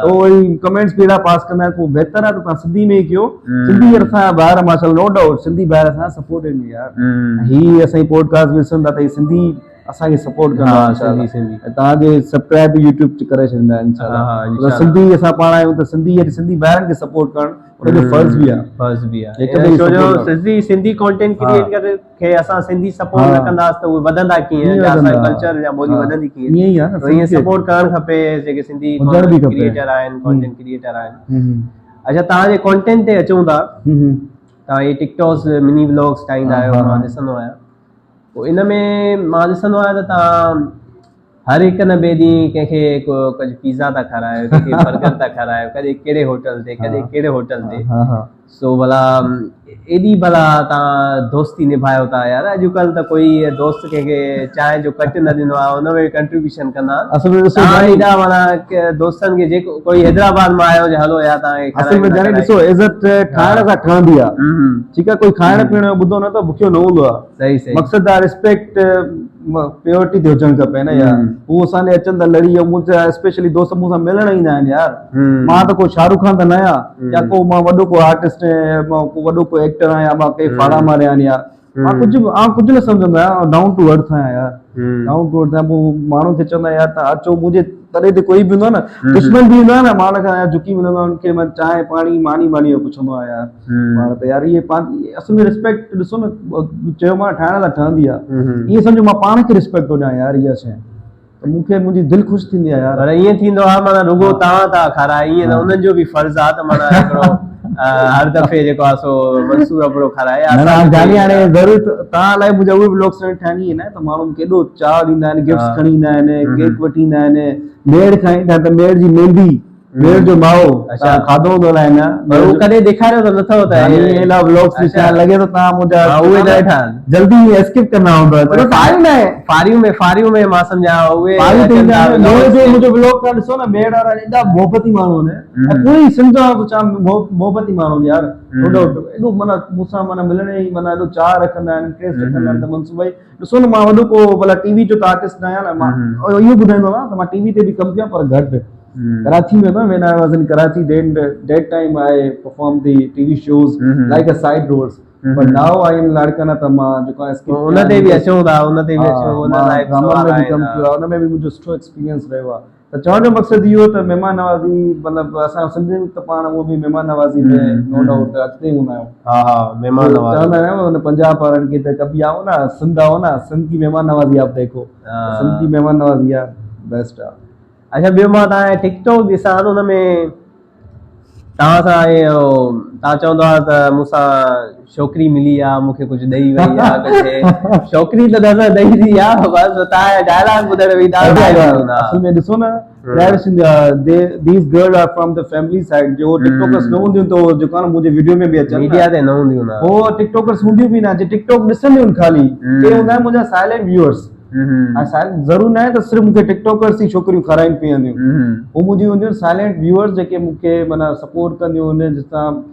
ته وري ڪمينٽس به اهڙا پاس ڪندا آهن پوء بهتر آهي ته توهان سنڌي ۾ ئي ڪيو سنڌي اسان جا ڀائر ماشاءالله نو ڊائوٽ سنڌي ڀائر اسان جا سپورٽ آهن يار هي اسان جي پوڊڪاسٽ به ڏسن ٿا ته هي سنڌي اسان کي سپورٽ ڪندا ها سنڌي سنڌي ۽ توهان جي سبسڪرائب به يوٽيوب تي ڪري ڇڏيندا انشاء ها ها الله انشاء سنڌي اسان پاڻ آهيون ته سنڌي يعني سنڌي ڀائرن کي سپورٽ ڪرڻ ان جو فرض به آهي فرض به آهي هڪ ڇو جو سنڌي سنڌي ڪانٽينٽ ڪريئيٽر کي اسان سنڌي سپورٽ نه ڪنداس ته اهي وڌندا ڪيئن يا اسان جو ڪلچر يا ٻولي وڌندي ڪيئن ائين ئي آهي نه ائين سپورٽ ڪرڻ کپي جيڪي سنڌي ڪانٽينٽ ڪريئيٽر آهن ڪانٽينٽ ڪريئيٽر آهن اچها توهان جي ڪانٽينٽ تي اچون ٿا توهان هي ٽڪ ٽاڪس مني ولاگس ٺاهيندا آهيو مان ڏسندو آهيان پوء ان ۾ مان ڏسندو آهيان ته توهان هر هڪ نه ٻئي ڏينهن ڪنهن کي ڪو ڪجهه پيزا ٿا کارايو ڪنهن کي برگر ٿا کارايو ڪڏهن ڪهڙي هوٽل تي ڪڏهن ڪهڙي هوٽل تي سو ڀلا ايڏي ڀلا توهان دوستي نڀايو ٿا يار اڄڪلهه ته ڪوئي دوست ڪنهن کي چانهه جو ڪٽ نه ڏيندو آهي ان ۾ به ڪنٽريبيوشن ڪندا آهن اصل ۾ ڏسو توهان ايڏا معنيٰ دوستن کي جيڪو ڪوئي حيدرآباد مان آيو هجي هلو يار توهان کي اصل ۾ جاني ڏسو عزت ٺاهڻ سان ٺهندي آهي ٺيڪ آهي ڪوئي کائڻ پيئڻ جو ٻڌو نه ته بکيو نه هوندو آهي صحيح صحيح مقصد آ ريسپيڪٽ پيورٽي تي هجڻ کپي نه يار هو اسان ڏي اچن ٿا لڙي يا مون سان اسپيشلي دوست مون سان ملڻ ايندا آهن يار مان ته ڪو شاهرخ خان ته نه آهيان يا ڪو مان وڏو ڪو آرٽسٽ آهيان مان ڪو وڏو ڪو ايڪٽر آهيان مان ڪي ڦاڙا ماريا آهن يار مان ڪجهه آئون ڪجهه نه سمجهندو آهيان ڊائون ٽو ارٿ آهيان يار ڊائون ٽو ارٿ آهيان پوء ماڻهن کي چوندو آهيان يار تان اچو منهنجي تڏي تي ڪوئي به ايندو آهي نه دشمن به ايندو آهي نه مان ان کان جهڪي ملندو آهيان ان کي مان چانهه پاڻي ماني ماني جو پڇندو آهيان يار پاڻ ته يار اهي پاڻ اصل ۾ ريسپيڪٽ ڏسو نه چيو مان ٺاهڻ لاء ٺهندي آهي ائين سمجهو مان پاڻ کي ريسپيڪٽ ٿو ڏيان يار اها شيء ته مون کي منهنجي دل خوش ٿيندي آهي يار پر ائين ٿيندو آهي معنيٰ رڳو توهان ٿا کارايو ائين نه انهن جو به فرض آهي ته معنيٰ هڪڙو هر دفعي جيڪو آهي سو منصور ابڙو کارائي نه نه جاني هاڻي ضرور توهان لاء منهنجا اهي ولاگس ٺاهڻي آهن ته ماڻهو مون کي ايڏو چاهه ڏيندا آهن گفٽس کڻي ايندا آهن ڪيڪ وٺي ايندا آهن ميڙ کائيندا آهن ته ميڙ جي ميندي ميڙ جو مائو اڇا کاڌو هوندو الائي نه پر هو ڪڏهن ڏيکاريو ته نه اٿو ته هي الا ولاگس ڏسان لڳي ٿو توهان منهنجا ها اهي نه ڏٺا آهن جلدي اسڪپ ڪندا هوندا چلو ٽائيم نه آهي فاريون ۾ فاريون ۾ مان سمجهان اهي فاريون ته ايندا آهن ميڙ جو منهنجو ولاگ توهان ڏسو نه ميڙ وارا ايڏا محبتي ماڻهو آهن ۽ پوري سنڌ وارا ٿو چوان محبتي ماڻهو آهن يار نو ڊائوٽ ايڏو معنيٰ مون سان معنيٰ ملڻ جي معنيٰ ايڏو چاهه رکندا آهن انٽريسٽ رکندا آهن ته منصور ڀائي ڏسو نه مان وڏو ڪو ڀلا ٽي وي جو ته آرٽسٽ نه آهيان نه مان اهو ٻڌائيندو آهيان ته مان ٽي وي تي به ڪم ڪيو پر گهٽ Karachi ۾ when I was in Karachi then that time I perform the T V shows like a side roles. But now I am Larkana ته مان جيڪو آهي اسڪپ ان تي به اچون ٿا ان تي به اچون ان لاء ڊرامن ۾ به ڪم ڪيو آهي ان ۾ به منهنجو سٺو ايڪسپيرينس رهيو آهي ته چوڻ جو مقصد اهو ته مهمان نوازي مطلب اسان سنڌين ته پاڻ اهو به مهمان نوازي ۾ نو ڊائوٽ اڳتي هوندا آهيون ها ها مهمان نوازي چوندا آهيون ان پنجاب وارن کي ته ڪبي آئو نا سنڌ آئو نا سنڌ ڪي مهمان نوازي آپ ديکو سنڌ ڪي مهمان نوازي آ بيسٽ آ اچھا ٻيو مان تان ٽڪ ٽاڪ ڏسان ان ۾ توهان سان اهو توهان چوندو آ ته مون سان ڇوڪري ملي آ مون کي ڪجهه ڏئي وئي آ ڪجهه ڇوڪري ته دادا ڏئي ٿي آ بس توهان جا ڊائلاگ ٻڌڻ ويندا اصل ۾ ڏسو نه privacy the these girl are from the family side جو ٽڪ ٽاڪرس نه هونديون ته جيڪو آ نه منهنجي وڊيو ۾ به اچن ميڊيا تي نه هونديون نه هو ٽڪ ٽاڪرس هونديون به نه جي ٽڪ ٽاڪ ڏسنديون خالي ڪي هوندا آهن منهنجا سائلنٽ ويوئرس ۽ سائلنٽ ضرور ناهي ته صرف مونکي ٽڪ ٽاڪرس ئي ڇوڪريون کارائين پيئنديون هو منهنجي هونديون آهن سائلنٽ ويوئرس جيڪي مونکي معنيٰ سپورٽ ڪنديون آهن جن سان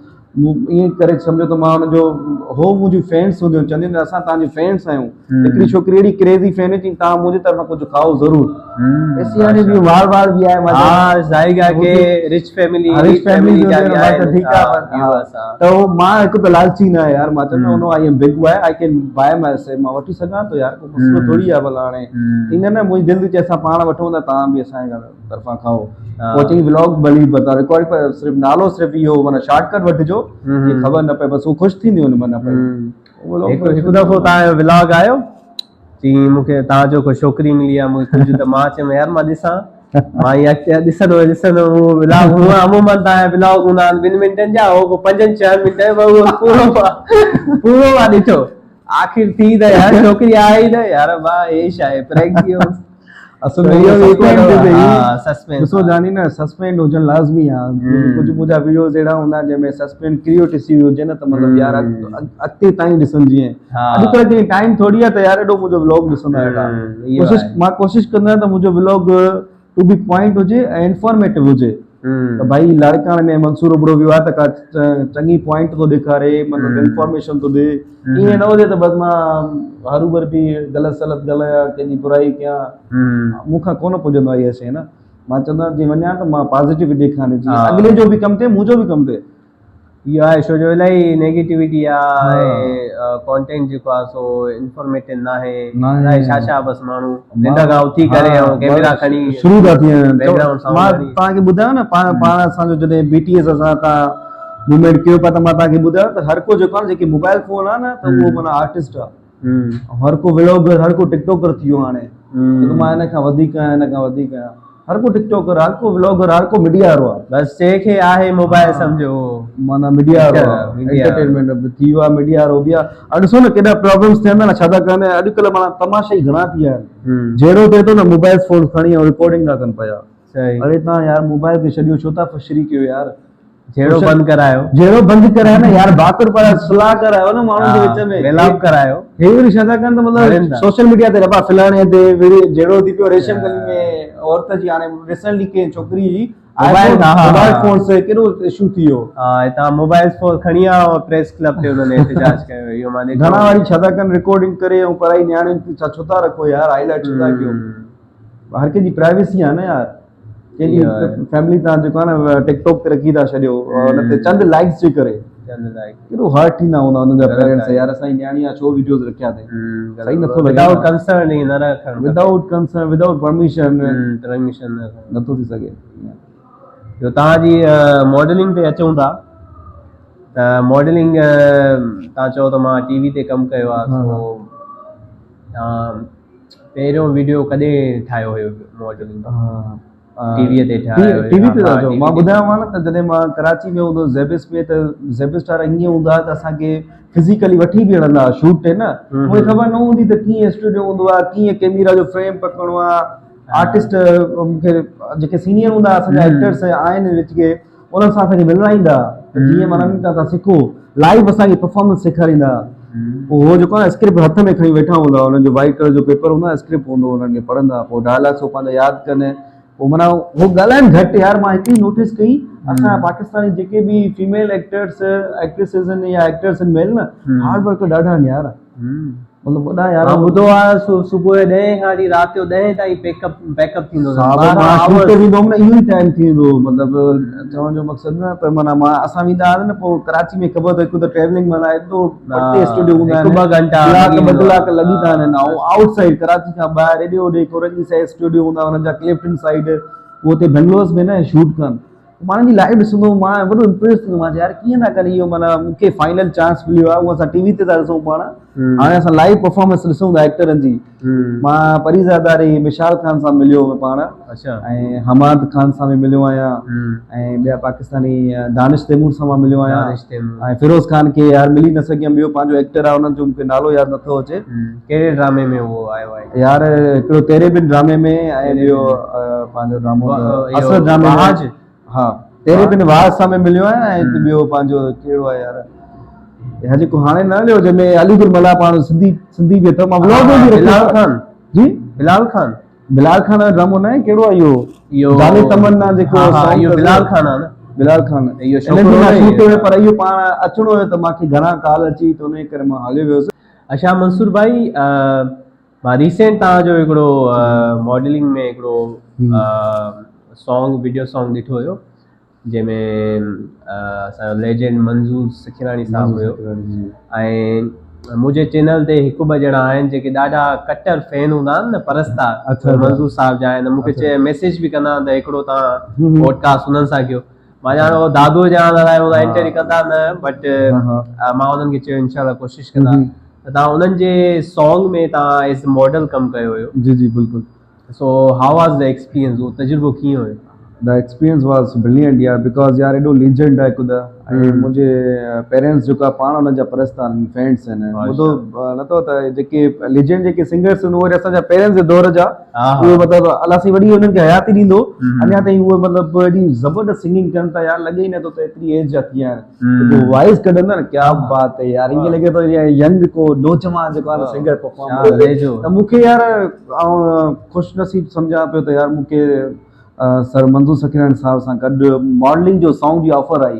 مون ائين ڪري سمجهو ته مان ان جو هو منهنجون فينس هونديون آهن چونديون آهن اسان توهان جون فينس آهيون هڪڙي ڇوڪري اهڙي ڪريزي فين هئي چيائين توهان منهنجي طرفان ڪجهه کائو ضرور ايسي يعني به وار وار به آهي ها ظاهر ڳالهه ڪي رچ فيملي رچ فيملي جا به آهن ٺيڪ آهي ته هو مان هڪ ته لالچي نه آهيان يار مان چوندو آهيان I am big boy I can buy myself مان وٺي سگهان ٿو يار ڪو مسئلو ٿوري آهي ڀلا هاڻي چئي نه نه منهنجي دل ٿي چئي اسان پاڻ وٺون ته توهان به اسان جي طرفان کائو پوء چئي ولاگ ڀلي بتا رڪارڊ پر صرف نالو صرف اهو معنيٰ شارٽ ڪٽ وٺجو جي خبر نه پئي بس هو خوش ٿينديون آهن معنيٰ پئي هڪ دفعو توهان جو ولاگ آيو چي مون کي توهان جو ڪو ڇوڪري ملي آ مون کي ڪجهه ته مان چيم يار مان ڏسان مان ائين اڳتي ڏسندو ڏسندو اهو ولاگ هونء عموماً توهان جا ولاگ هوندا آهن ٻن منٽن جا هو ڪو پنجن ڇهن منٽن جو اهو پورو مان پورو مان ڏٺو آخر ٿي ته يار ڇوڪري آئي نه يار مان هي ڇا آهي پرينڪ ٿي ويو اصل ۾ اهو سسپينڊ هجي سسپينس ڏسو جاني نه سسپينڊ هجڻ لازمي آ ڪجهه منهنجا ويڊيوز اهڙا هوندا آهن جنهن ۾ سسپينڊ ڪريوٽسي هجي نه ته مطلب يار اڳتي تائين ڏسن جيئن اڄڪلهه جي ٽائيم ٿوري آ ته يار ايڏو منهنجو ولاگ ڏسندا ويٺا ڪوشش مان ڪوشش ڪندو آهيان ته منهنجو ولاگ ٽو the point هجي ۽ انفارميٽو هجي ته ڀائي لاڙڪاڻي ۾ منصور ابڙو ويو آهي ته ڪا چڱي پوائنٽ ٿو ڏيکاري مطلب انفارميشن ٿو ڏي ائين نه هجي ته بس مان هروڀر به غلط سلط ڳالهايان ڪنهن جي برائي ڪيان مون کان ڪونه پڄندو آهي اها شيء نه مان چوندو آهيان جي وڃان ته مان پازيٽو ڏيکاري جيئن اڳلي جو به ڪم ٿئي منهنجو به ڪم ٿئي اهو آهي ڇو جو الاهي نيگيٽوٽي آ ۽ ڪانٽينٽ جيڪو آ سو انفارميٽو ناهي الائي ڇا ڇا بس ماڻهو ننڊ کان اٿي ڪري ۽ ڪيمرا کڻي شروع ٿا ٿي وڃن مان توهان کي ٻڌايو نه پاڻ پاڻ اسان جو جڏهن بي ٽي ايس اسان تان موومينٽ ڪيو پيا ته مان توهان کي ٻڌايو ته هر ڪو جيڪو آ نه جيڪي موبائل فون آ نه ته اهو معنيٰ آرٽسٽ آ هر ڪو ولاگر هر ڪو ٽڪ ٽاڪر ٿي ويو هاڻي مان هن کان وڌيڪ آهيان هن کان وڌيڪ آهيان هر ڪو ٽڪ ٽاڪر هر ڪو ولاگر هر ڪو ميڊيا وارو آ. بس جنهن کي آهي موبائل سمجهو معنيٰ ميڊيا وارو آ انٽرٽينمينٽ به ٿي ويو آ ميڊيا وارو به آ هاڻي ڏسو نه ڪيڏا پرابلمس ٿين ٿا نه ڇا ٿا ڪن اڄڪلهه معنيٰ تماشا ئي گهڻا ٿي ويا آهن جهيڙو ٿئي ٿو نه موبائل فون کڻي ۽ رڪارڊنگ ٿا ڪن پيا اڙي تان يار موبائل کي ڇڏيو ڇو ٿا فشري ڪيو يار جهيڙو بند ڪرايو. جهيڙو بند ڪرايو نه يار ڀاڪر پارا صلح ڪرايو نه ماڻهن جي وچ ۾ ميلاپ ڪرايو. هي وري ڇا ٿا ڪن ته مطلب سوشل ميڊيا تي ربا فلاڻي تي وري جهيڙو ٿي پيو ريشم گلي ۾ عورت جي هاڻي ريسنٽلي ڪنهن ڇوڪري جي موبائل موبائل فون سي ڪيڏو اشو ٿي ويو. ها هتان موبائل فون کڻي آيا ۽ پريس ڪلب تي انهن احتجاج ڪيو اهو مان ڏٺو. گهڻا وري ڇا ٿا ڪن رڪارڊنگ ڪري ۽ پرائي نياڻين تي ڇا ڇو ٿا رکو يار هائي لائيٽ ڇو ٿا ڪيو هر ڪنهن جي پرائيويسي آهي نه يار. ڪنهن جي فيملي تان جيڪو آهي نه ٽڪ ٽاڪ تي رکي ٿا ڇڏيو ان تي چند لائڪس جي ڪري چند لائڪ ڪيڏو هرٽ ٿيندا هوندا انهن جا پيرنٽس يار اسان جي نياڻي آ ڇو ويڊيوز رکيا اٿئي صحيح نٿو لڳي ودائوٽ ڪنسرن ئي نه رکڻ without concern without permission permission نٿو ٿي سگهي جو توهان جي ماڊلنگ تي اچون ٿا ته ماڊلنگ توهان چئو ته مان ٽي وي تي ڪم ڪيو آ سو توهان پهريون ويڊيو ڪڏهن ٺاهيو هيو ماڊلنگ ٽي وي تي ٺاهيو ٽي وي تي ٿا چئو مان ٻڌايو نه ته جڏهن مان ڪراچي ۾ هوندو هوس زيبس ۾ ته زيبس وارا ائين هوندا هئا ته اسان کي فزيڪلي وٺي به هلندا هئا شوٽ تي نه مون کي خبر نه هوندي ته ڪيئن اسٽوڊيو هوندو آهي ڪيئن ڪيميرا جو فريم پڪڙڻو آهي آرٽسٽ مون کي جيڪي سينيئر هوندا اسان جا ايڪٽرس آهن وچ کي انهن سان اسان کي ملرائيندا ته جيئن معنيٰ انهن کان اسان سکو لائيو اسان کي پرفارمنس سيکاريندا پوء هو جيڪو آهي اسڪرپٽ هٿ ۾ کڻي ويٺا هوندا انهن جو وائيٽ ڪلر جو پيپر هوندو آهي اسڪرپٽ هوندو انهن کي پڙهندا پوء ڊائلاگس هو پنهنجا ياد ڪن پوء معنيٰ هو ڳالهائن گهٽ يار مان هڪڙي نوٽيس ڪئي اسان جا پاڪستاني جيڪي به فيميل ايڪٽرس ايڪٽريسز آهن يا ايڪٽرس آهن ميل نه هارڊ ورڪر ڏاڍا آهن يار. مطلب وڏا يار مان ٻڌو آ صبح جو ڏهين کان وٺي رات جو ڏهين تائين پيڪ اپ پيڪ اپ ٿيندو اٿن صاحب 12 مان شوٽ تي آورز ويندو هوم نه اهو ئي ٽائيم ٿي ويندو هو مطلب چوڻ جو مقصد نه ته معنيٰ مان اسان ويندا هئاسين نه پوء ڪراچي ۾ خبر اٿو هڪ ته ٽريولنگ معنيٰ ايڏو پرتي اسٽوڊيو هوندا هڪ آهن ٻه گهنٽا ڪلاڪ لڳي ٻه ويندو ڪلاڪ آ لڳي ٿا وڃن ۽ آئوٽ سائيڊ ڪراچي کان ٻاهر ايڏي اوڏي ڪورنگي سائيڊ اسٽوڊيو هوندا انهن جا ڪلفٽن سائيڊ پوء اتي بنگلوز ۾ نه شوٽ ڪن ماڻهن جي لائيو ڏسندو هوم مان وڏو امپريس ٿيندو مان يار ڪيئن ٿا ڪن اهو معنيٰ مون کي فائنل چانس مليو آهي اهو اسان ٽي وي تي ٿا ڏسون پاڻ هاڻي اسان لائيو پرفارمنس ڏسون ٿا ايڪٽرن جي مان پريزاده ري مشال خان سان مليو هوم پاڻ ۽ حماد خان سان به مليو آهيان ۽ ٻيا پاڪستاني دانش تيمور سان مان مليو آهيان ۽ فيروز خان کي يار ملي نه سگهيم ٻيو پنهنجو ايڪٽر آهي ان جو مون کي نالو ياد نٿو اچي ڪهڙي ڊرامي ۾ اهو آيو آهي يار هڪڙو تيري بن ڊرامي ۾ ۽ ٻيو پنهنجو ڊرامو اصل ڊرامي ۾ ها تيري بن واهه سان به مليو آهي ۽ ٻيو پنهنجو ڪهڙو آهي يار هي جيڪو هاڻي نه هليو جنهن ۾ علي گل ملاح پاڻ سنڌي سنڌي به اٿو مان ولاگ ۾ به بلال خان جي بلال خان بلال خان جو ڊرامو نه آهي ڪهڙو آهي اهو اهو جاني تمنا جيڪو ها اهو بلال خان آهي نه بلال خان اهو ڇوڪرو شوٽ هيو پر اهو پاڻ اچڻو هيو ته مانکي گهران ڪال اچي ته ان ڪري مان هليو ويس اڇا منصور ڀائي مان ريسينٽ توهان جو هڪڙو ماڊلنگ ۾ هڪڙو سانگ وڊيو سانگ ڏٺو هيو جنهن ۾ اسان جو ليجنڊ منظور سکيراڻي صاحب هيو ۽ منهنجي چينل تي هڪ ٻه ڄڻا آهن جيڪي ڏاڍا ڪٽر فين هوندا آهن نه پرستار منظور صاحب جا آهن مون کي ميسيج به ڪندا آهن ته هڪڙو توهان پوڊڪاسٽ انهن سان ڪيو مان ڄاڻان هو دادو جا الائي هوندا انٽرويو ڪندا نه بٽ مان انهن کي چيو انشاء الله ڪوشش ڪندا ته توهان انهن جي سانگ ۾ توهان ايز ماڊل ڪم ڪيو هيو جي جي بلڪل so how was the experience اهو تجربو ڪيئن هيو the experience was brilliant يار because يار ايڏو ليجنڊ آهي خود ۽ منهنجي پيرنٽس جيڪا پاڻ انهن جا پرستار آهن فينس آهن ٻڌو نٿو ته جيڪي ليجنڊ جيڪي سنگرس آهن اهي اسان جا پيرنٽس جي دور جا اهي مطلب الله سائين وڏي انهن کي حياتي ڏيندو اڃا تائين اهي مطلب ايڏي زبردست سنگنگ ڪن ٿا يار لڳي ئي نٿو ته ايتري ايج جا ٿي ويا آهن جيڪو وائس ڪڍن ٿا نه ڪيا بات هي يار ائين لڳي ٿو ينگ ڪو نوجوان جيڪو آهي نه سنگر پرفارم ڪري ته مون کي يار آئون خوش نصيب سمجهان پيو ته يار مون کي سر منظور سکيراڻي صاحب سان گڏ ماڊلنگ جو سانگ جي آفر آئي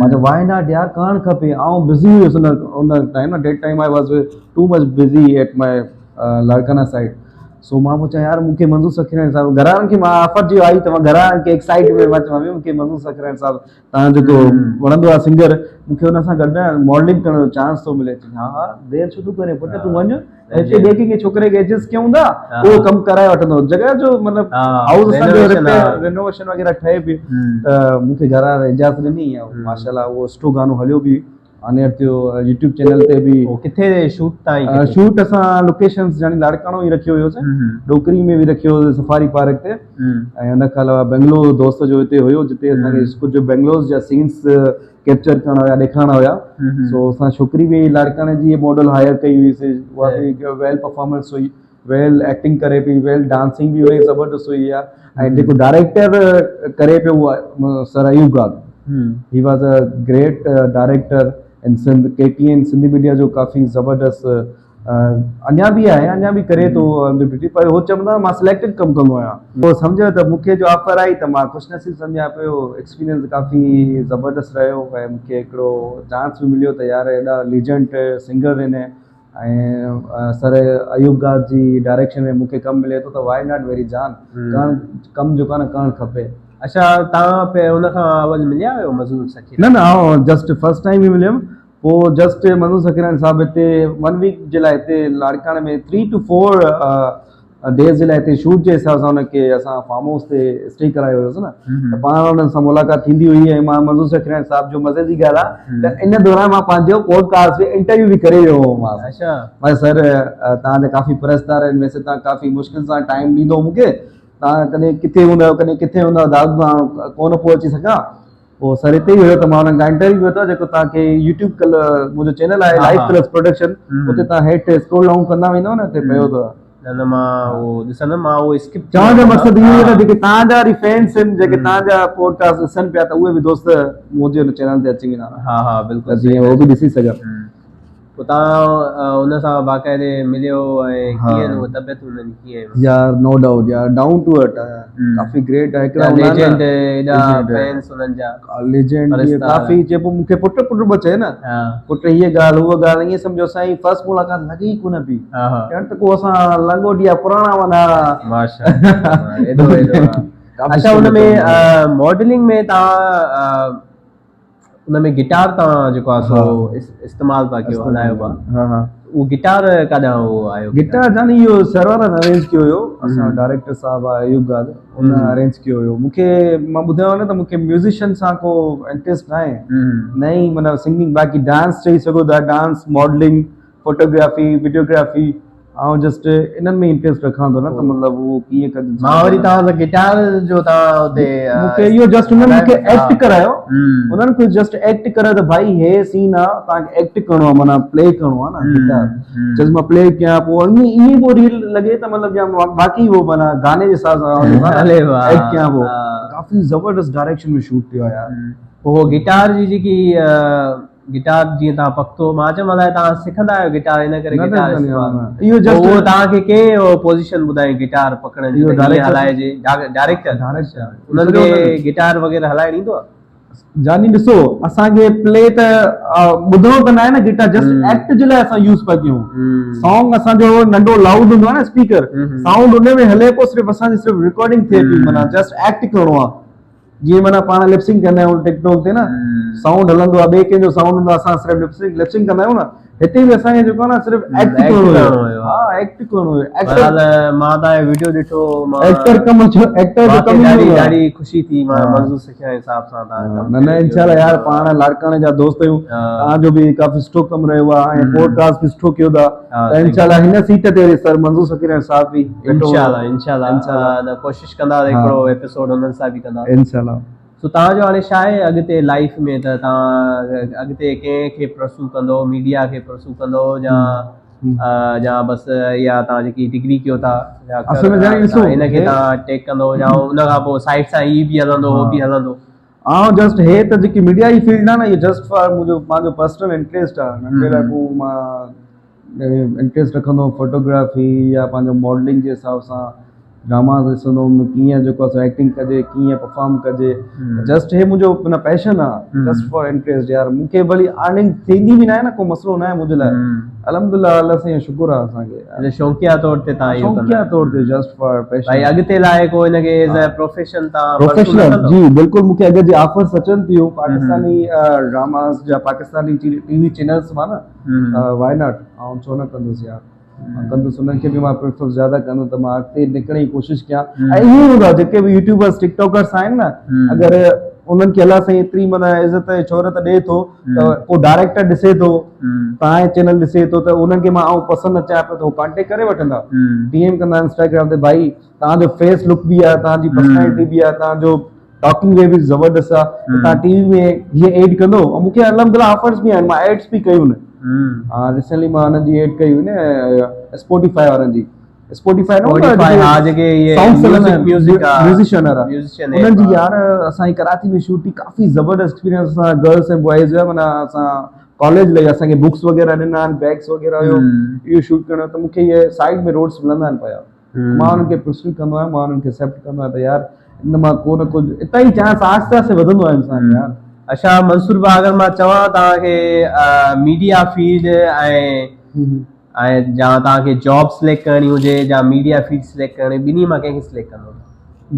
مان چيو وائي not يار ڪرڻ کپي آئون بزي هيس ان ان ٽائيم نه that time I was too much busy at my Larkana side so مان پوء چيو يار مون کي منظور سکيراڻي صاحب گهر وارن کي مان آفر جي آئي ته مان گهر وارن کي ايڪسائٽمينٽ مان چيو ممي مون کي منظور سکيراڻي صاحب تان جيڪو وڻندو آهي سنگر مون کي ان سان گڏ نه ماڊلنگ ڪرڻ جو چانس ٿو ملي ها ها دير ڇو ٿو ڪرين پٽ تون وڃ هتي ٻئي ڪنهن کي ڇوڪري کي ايڊجسٽ ڪيون ٿا اهو ڪم ڪرائي وٺندو جڳهه جو مطلب هائوس اسان جو ريپيئر رينوويشن وغيره ٺهي پئي ته مون کي گهر وارن اجازت ڏني ۽ ماشاءالله اهو سٺو گانو هليو به آن ايئر ٿيو يوٽيوب چينل تي به اهو ڪٿي شوٽ تائين شوٽ اسان لوڪيشنز يعني لاڙڪاڻو ئي رکيو هيوسين ڏوڪري ۾ به رکيو هيوسين سفاري پارڪ تي ۽ ان کان علاوه بنگلو دوست جو هتي هيو جتي اسان کي ڪجهه بنگلوز جا سينس ڪيپچر ڪرڻا هيا ڏيکارڻا هيا سو اسان ڇوڪري به لاڙڪاڻي جي ماڊل هائر ڪئي هئي سي اها به ويل پرفارمنس هئي ويل ايڪٽنگ ڪري پئي ويل ڊانسنگ به هئي زبردست هئي اها ۽ جيڪو ڊائريڪٽر ڪري پيو اهو sir Ayub Gad he was a great director in Sindh K T N Sindhi media جو ڪافي زبردست اڃا به آهي اڃا به ڪري ٿو ڊيوٽي پر هو چوندو آهي مان سليڪٽيڊ ڪم ڪندو آهيان پوء سمجهو ته مون کي جو آفر آئي ته مان خوش نصيب سمجهان پيو ايڪسپيرينس ڪافي زبردست رهيو ۽ مون کي هڪڙو چانس به مليو ته يار ايڏا ليجنڊ سنگر آهن ۽ سر ايوب گاد جي ڊائريڪشن ۾ مون کي ڪم ملي ٿو ته وائي not very جان ڪرڻ ڪم جيڪو آهي نه ڪرڻ کپي. اڇا توهان ان کان اول مليا آهيو مظهور سکيرا؟ نه نه آئون جسٽ فرسٽ ٽائيم ئي مليم پوء جسٽ منظور سکيراڻي صاحب هتي ون ويڪ جي لاء هتي لاڙڪاڻي ۾ ٿري ٽو فور ڊيز جي لاء هتي شوٽ جي حساب سان ان کي اسان فارم هائوس تي اسٽي ڪرايو هيوسين نه ته پاڻ انهن سان ملاقات ٿيندي هئي ۽ مان منظور سکيراڻي صاحب جو مزي جي ڳالهه آهي ته ان دوران مان پنهنجو پوڊ ڪاسٽ ۾ انٽرويو به ڪري ويو هومانس. اڇا. مان سر توهان جا ڪافي پرستار آهن ويسي توهان ڪافي مشڪل سان ٽائيم ڏيندو مون کي توهان ڪڏهن ڪٿي هوندا آهيو ڪڏهن ڪٿي هوندا آهيو دادو مان ڪونه پيو اچي سگهان پوء سر اتي ئي هيو ته مان انهن کان انٽرويو ورتو جيڪو توهان کي يوٽيوب ڪل منهنجو چينل آهي لائيف پلس پروڊڪشن اتي توهان هيٺ اسڪرول ڊائون ڪندا ويندو نه اتي پيو اٿو. نه نه مان اهو ڏسندم مان اهو اسڪپ چوڻ جو مقصد اهو ئي ته جيڪي توهان جا وري فينس آهن جيڪي توهان جا پوڊڪاسٽ ڏسن پيا ته اهي به دوست منهنجي ان چينل تي اچي ويندا ها ها بلڪل جيئن هو به ڏسي سگهن. پوء توهان ان سان باقاعدي مليو ۽ ڪيئن اهي طبيعت انهن جي ڪيئن آهي؟ يار نو ڊائوٽ يار ڊائون ٽو ارٿ آهي ڪافي گريٽ آهي هڪڙا ليجنڊ ايڏا فينس انهن جا ليجنڊ ڪافي چئي پوء مونکي پٽ پٽ به چئي نه پٽ هيء ڳالهه هوء ڳالهه ائين سمجهو سائين فرسٽ ملاقات لڳي ئي ڪونه پئي ڄڻ ته ڪو اسان لنگوٽيا پراڻا معنيٰ ماشاءالله ايڏو ايڏو اچا ان ۾ ماڊلنگ ۾ توهان ان ۾ گٽار توهان جيڪو آهي سو استعمال پيا ڪيو هلايو پيا ها ها اهو گٽار ڪاڏان اهو آيو گٽار جاني اهو سرورن ارينج ڪيو هيو اسان ڊائريڪٽر صاحب آهي ايوب گاد ان ارينج ڪيو هيو مونکي مان ٻڌايو نه ته مونکي ميوزيشن سان ڪو انٽريسٽ ناهي نه ئي معنيٰ سنگنگ باقي ڊانس چئي سگهو ٿا ڊانس ماڊلنگ فوٽوگرافي وڊيوگرافي آئون جسٽ انهن ۾ انٽريسٽ رکان ٿو نه ته مطلب اهو ڪيئن ڪجي مان وري توهان سان گٽار جو توهان اتي مونکي اهو جسٽ انهن مونکي ايڪٽ ڪرايو انهن کي جسٽ ايڪٽ ڪرايو ته ڀائي هي سين آ توهان کي ايڪٽ ڪرڻو آ معنيٰ پلي ڪرڻو آ نه گٽار جس مان پلي ڪيان پوء ائين ائين پوء ريل لڳي ته مطلب جا باقي اهو معنيٰ گاني جي حساب سان ايڪٽ ڪيان پوء ڪافي زبردست ڊائريڪشن ۾ شوٽ ٿيو آ يار پوء گٽار جي جيڪي گٽار جيئن توهان پختو مان چيم الائي توهان سکندا آهيو گٽار ان ڪري گٽار استعمال اهو جسٽ اهو توهان کي ڪنهن اهو پوزيشن ٻڌائي گٽار پڪڙڻ جي ته هيئن هلائجي ڊائريڪٽر ڊائريڪٽر انهن کي گٽار وغيره هلائڻ ايندو آهي جاني ڏسو اسان کي پلي ته ٻڌڻو ته ناهي نه گٽار جسٽ ايڪٽ جي لاء اسان يوز پيا ڪيون سانگ اسان جو ننڍو لائوڊ هوندو آهي نه اسپيڪر سائونڊ ان ۾ هلي پيو صرف اسان جي صرف رڪارڊنگ ٿئي پئي معنيٰ جسٽ ايڪٽ ڪرڻو آهي جيئن معنيٰ پاڻ لپسنگ ڪندا آهيون ٽڪ ٽاڪ تي نه سائونڊ هلندو آهي ٻئي ڪنهن جو سائونڊ هوندو آهي اسان صرف لپسنگ لپسنگ ڪندا آهيون نه هتي به اسان کي جيڪو آهي نه صرف ايڪٽ ڪرڻو هيو ها ايڪٽ ڪرڻو هيو بهرحال مان توهان جو وڊيو ڏٺو مان ايڪٽر ڪم جو ايڪٽر جو ڪم ڏاڍي ڏاڍي خوشي ٿي مان منظور سکيا حساب سان توهان ڪم نه نه انشاء الله يار پاڻ لاڙڪاڻي جا دوست آهيون توهان جو به ڪافي سٺو ڪم رهيو آهي ۽ پوڊڪاسٽ به سٺو ڪيو ٿا ته انشاء الله هن سيٽ تي سر منظور سکيا صاحب به انشاء الله انشاء الله ڪوشش ڪندا ته هڪڙو ايپيسوڊ انهن سان به ڪندا. انشاء الله. سو توهان جو هاڻي ڇا آهي اڳتي لائيف ۾ ته توهان اڳتي ڪنهن کي پرسو ڪندو ميڊيا کي پرسو ڪندو يا يا بس اها توهان جيڪي ڊگري ڪيو ٿا يا اصل ۾ جاني ڏسو ان کي توهان ٽيڪ ڪندو يا ان کان پوء سائيڊ سان هي به هلندو هو به هلندو. آئون جسٽ هي ته جيڪي ميڊيا جي فيلڊ آهي نه اهو جسٽ فار منهنجو پنهنجو پرسنل انٽريسٽ آهي ننڍي لاء ڪو مان انٽريسٽ رکندو هوم فوٽوگرافي يا پنهنجو ماڊلنگ جي حساب سان ڊراماز ڏسندو هوم ڪيئن جيڪو آهي سو ايڪٽنگ ڪجي ڪيئن پرفارم ڪجي جسٽ هي منهنجو معنيٰ پيشن آهي جسٽ فار انٽريسٽ يار مون کي ڀلي ارننگ ٿيندي به ناهي نه ڪو مسئلو ناهي منهنجي لاء الحمد لله الله سائين جو شڪر آهي اسان کي شوقيه طور تي تان شوقيه طور تي جسٽ فار پيشن ڀائي اڳتي لاء ڪو ان کي ايز اي پروفيشن تان پروفيشنل جي بلڪل مون کي اگر جي آفرس اچن ٿيون پاڪستاني ڊراماز جا پاڪستاني ٽي وي چينلز مان نه وائي not آئون ڇو نه ڪندس يار مان ڪندس انهن کي به مان پريفر زياده ڪندس ته مان اڳتي نڪرڻ جي ڪوشش ڪيان ۽ ائين ئي هوندو آهي جيڪي به يوٽيوبرس ٽڪ ٽاڪرس آهن نه اگر انهن کي الله سائين ايتري معنيٰ عزت ۽ شهرت ڏئي ٿو ته ڪو ڊائريڪٽر ڏسي ٿو توهان جو چينل ڏسي ٿو ته انهن کي مان آئون پسند اچان پيو ته هو ڪانٽيڪٽ ڪري وٺندا ڊي ايم ڪندا انسٽاگرام تي ڀائي توهان جو فيس لڪ به آهي توهان جي پرسنالٽي به آهي توهان جو ٽاڪنگ وي به زبردست آ ته تان ٽي وي ۾ هي ايڊ ڪندو ۽ مونکي الحمدلله آفرز به آهن مان ايڊز به ڪيون آهن ها ريسنٽلي مان انهن جي ايڊ ڪئي هئي نه اسپوٽيفائي وارن جي اسپوٽيفائي نه هوندو آهي ها جيڪي اهي سانگس هلندا آهن ميوزڪ ميوزيشن وارا ميوزيشن انهن جي يار اسان جي ڪراچي ۾ شوٽ ٿي ڪافي زبردست ايڪسپيرينس اسان گرلس ۽ بوائز هيا معنيٰ اسان ڪاليج لئي اسان کي بڪس وغيره ڏنا آهن بيگس وغيره هيو اهو شوٽ ڪرڻو ته مونکي اهي سائيڊ ۾ روڊس ملندا آهن پيا مان انهن کي پرسيو ڪندو آهيان مان انهن کي ايڪسيپٽ ڪندو آهيان ته يار ان مان ڪو نه ڪو اتان ئي چانس آهستي آهستي وڌندو آهي انسان يار. اڇا منصور ڀاء اگر مان چوان توهان کي ميڊيا فيلڊ ۽ ۽ جا توهان کي جاب سليڪٽ ڪرڻي هجي يا ميڊيا فيلڊ سليڪٽ ڪرڻي ٻنهي مان ڪنهن کي سليڪٽ ڪندو؟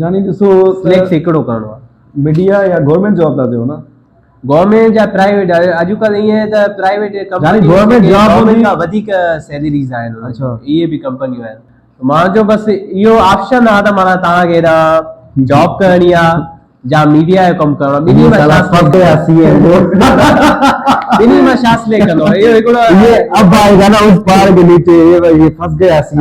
جاني ڏسو سليڪٽ هڪڙو ڪرڻو آهي. ميڊيا يا گورنمينٽ جاب ٿا چئو نه؟ گورنمينٽ يا پرائيويٽ اڄڪلهه ائين آهي ته پرائيويٽ ڪمپنيون گورنمينٽ جاب کان وڌيڪ سيلريز آهن اهي به ڪمپنيون آهن مان جو بس اهو آپشن آهي ته معنيٰ توهان کي هيڏانهن جاب ڪرڻي آهي يا ميڊيا جو ڪم ڪرڻو آهي ٻنهي مان ڇا ٻنهي مان ڇا سليڪٽ ڪندو اهو هڪڙو اب آئي گا نا اس پهاڙ ڪي نيچي يي ڦس گيا سي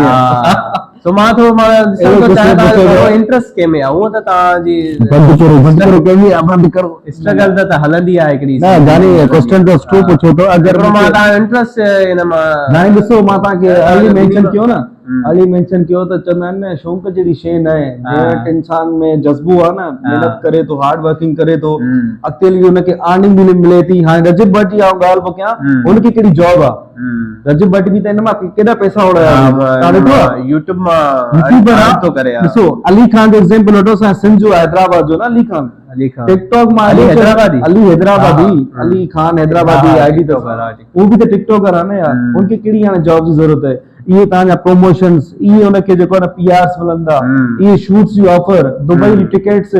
سو مان ٿورو مان ڏسڻ ٿو چاهيان توهان جو گهڻو انٽرسٽ ڪنهن ۾ آهي هونء ته توهان جي بند ڪرو بند ڪرو ڪنهن ۾ بند ڪرو اسٽرگل ته هلندي آهي هڪڙي نه جاني ڪوسچن ته سٺو پڇو ٿو اگر مان توهان جو انٽرسٽ ان مان جاني ڏسو مان توهان کي ارلي مينشن ڪيو نه علي مينشن ڪيو ته چوندا آهن نه شوق جهڙي شيء نه آهي جنهن وٽ انسان ۾ جذبو آهي نه محنت ڪري ٿو هارڊ ورڪنگ ڪري ٿو اڳتي هلي ان کي ارننگ به ملي ٿي هاڻي رجب ڀٽ جي آئون ڳالهه پيو ڪيان هن کي ڪهڙي جاب آهي رجب ڀٽ به ته ان مان ڪيڏا پئسا اڙايا توهان ڏٺو آهي يوٽيوب مان يوٽيوبر آهي ٿو ڪري ڏسو علي خان جو ايگزامپل وٺو اسان سنڌ جو حيدرآباد جو نه علي خان علي خان ٽڪ ٽاڪ مان علي حيدرآبادي علي حيدرآبادي علي خان حيدرآبادي I D اٿس هو به ته ٽڪ ٽاڪر آهي نه يار هن کي ڪهڙي هاڻي جاب جي ضرورت آهي اهي توهان جا پروموشنز اهي ان کي جيڪو آهي نه پي آرس ملندا اهي شوٽس جون آفر دبئي جون ٽڪيٽس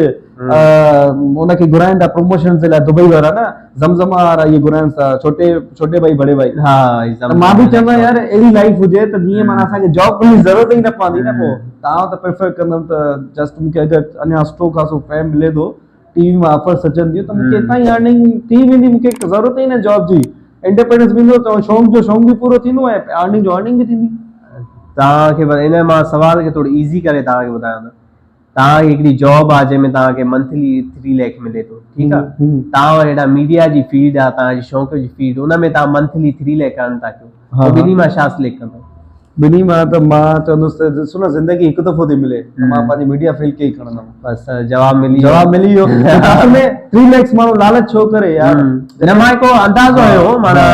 ان کي گهرائن ٿا پروموشنز جي لاء دبئي وارا نه زمزما وارا اهي گهرائن ٿا ڇوٽي ڇوٽي ڀائي بڙي ڀائي ته مان به چوندو آهيان يار اهڙي لائف هجي ته جيئن معنيٰ اسان کي جاب ڪرڻ جي ضرورت ئي نه پوندي نه پوء ته آئون ته پريفر ڪندم ته جسٽ مون کي اگر اڃا سٺو خاصو فيم ملي ٿو ٽي وي مان آفرس اچن ٿيون ته مون کي اتان ئي ارننگ ٿي ويندي مون کي ضرورت ئي نه جاب جي انڊيپينڊنس ملندو ته شوق جو شوق به پورو ٿيندو ۽ ارننگ جو ارننگ به ٿيندي. توهان کي ان مان سوال کي ٿورو ايزي ڪري توهان کي ٻڌايان ته توهان کي هڪڙي جاب آ جنهن ۾ توهان کي منٿلي 3 ليک ملي ٿو ٺيڪ آ توهان وري هيڏانهن ميڊيا جي فيلڊ آ توهان جي شوق جي فيلڊ ان ۾ توهان منٿلي 3 ليک ارن ٿا ڪيو پوء ٻنهي مان ڇا سليڪٽ ڪندو؟ ٻنهي مان ته مان چوندس ته ڏسو نه زندگي هڪ دفعو ٿي ملي ته مان پنهنجي ميڊيا فيلڊ کي ئي کڻندم. بس جواب ملي ويو. جواب ملي ويو اصل ۾ 3 ليکس ماڻهو لالچ ڇو ڪري يار. نه مان هڪ اندازو هنيو معنيٰ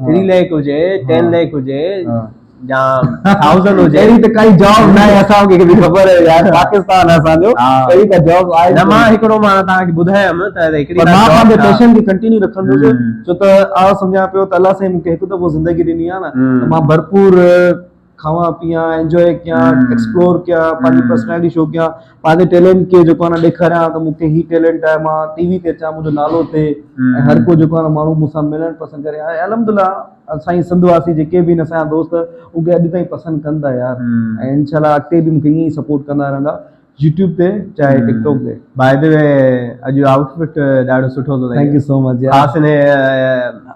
3 ليک هجي 10 ليک هجي يا 1000 هجي. اهڙي ته ڪائي جاب ناهي اسان کي به خبر آهي يار پاڪستان آهي اسان جو اهڙي ڪا جاب آهي نه مان هڪڙو معنيٰ توهان کي ٻڌايم ته هڪڙي پر مان پنهنجي پيشن کي ڪنٽينيو رکندس ڇو ته آء سمجهان پيو ته الله سائين مون کي هڪ دفعو زندگي ڏني آهي نه ته مان ڀرپور کاوان پيان انجوائي ڪيان ايڪسپلور ڪيان پنهنجي پرسنالٽي شو ڪيان پنهنجي ٽيلنٽ کي جيڪو آهي نه ڏيکاريان ته مون کي هي ٽيلنٽ آهي مان ٽي وي تي اچان منهنجو نالو ٿئي ۽ هر ڪو جيڪو آهي نه ماڻهو مون سان ملڻ پسند ڪري ۽ الحمد لله اسان جي سنڌ واسي جيڪي به آهن اسان جا دوست اهي اڄ تائين پسند ڪن ٿا يار ۽ انشاء الله اڳتي به مون کي ائين ئي سپورٽ ڪندا رهندا يوٽيوب تي چاهي ٽڪ ٽاڪ تي. باء the V اڄ آئوٽ فٽ ڏاڍو سٺو ٿو لڳي. Thank you سو مچ يار. خاص ان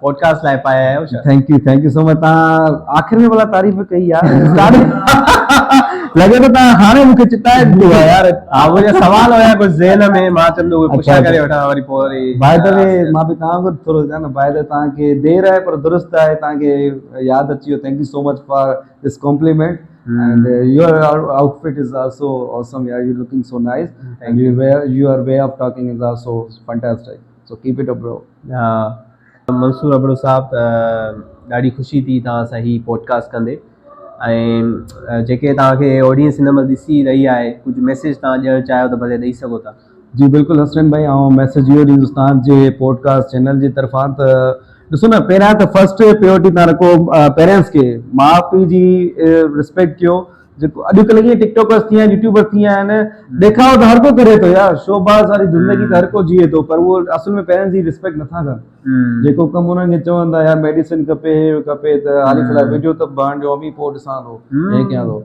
پوڊڪاسٽ لاء پائي آيا آهيو ڇا؟ Thank you thank you so much تان آخر ۾ ڀلا تعريف ڪئي يار لڳي ٿو تان هاڻي مونکي چتائي ڏنو آهي يار. ها منهنجا سوال هيا ڪجهه ذهن ۾ مان چيم ته اهي پڇا ڪري وٺان وري پوء وري. باء the V مان به تان کان ٿورو نه باء the تان کي دير آهي پر درست آهي تان کي ياد اچي ويو thank you so much for this compliment. And your outfit is also awesome yeah you looking so nice and your way of talking is also fantastic so keep it up bro. ها منصور ابڙو صاحب ته ڏاڍي خوشي ٿي توهان سان هي پوڊڪاسٽ ڪندي ۽ جيڪي توهان کي آڊينس هن مهل ڏسي رهي آهي ڪجهه ميسيج توهان ڏيڻ چاهيو ته ڀلي ڏئي سگهو ٿا. جي بلڪل حسنين ڀائي آئون ميسيج اهو ڏيندس توهان جي پوڊڪاسٽ چينل جي طرفان ته ڏسو نه پهريان ته فرسٽ پريورٽي توهان رکو پيرنٽس کي ماء پيء جي ريسپيڪٽ ڪيو جيڪو اڄڪلهه ڪيئن ٽڪ ٽاڪرس ٿي ويا آهن يوٽيوبرس ٿي ويا آهن ڏيکاء ته هر ڪو ڪري ٿو يار شو باز واري زندگي ته هر ڪو جيئي ٿو پر اهو اصل ۾ پيرنٽس جي ريسپيڪٽ نٿا ڪن جيڪو ڪم انهن کي چون ٿا يار ميڊيسن کپي هي کپي ته حالي في الحال ويڊيو ته بڻ جو امي پوء ڏسان ٿو هي ڪيان ٿو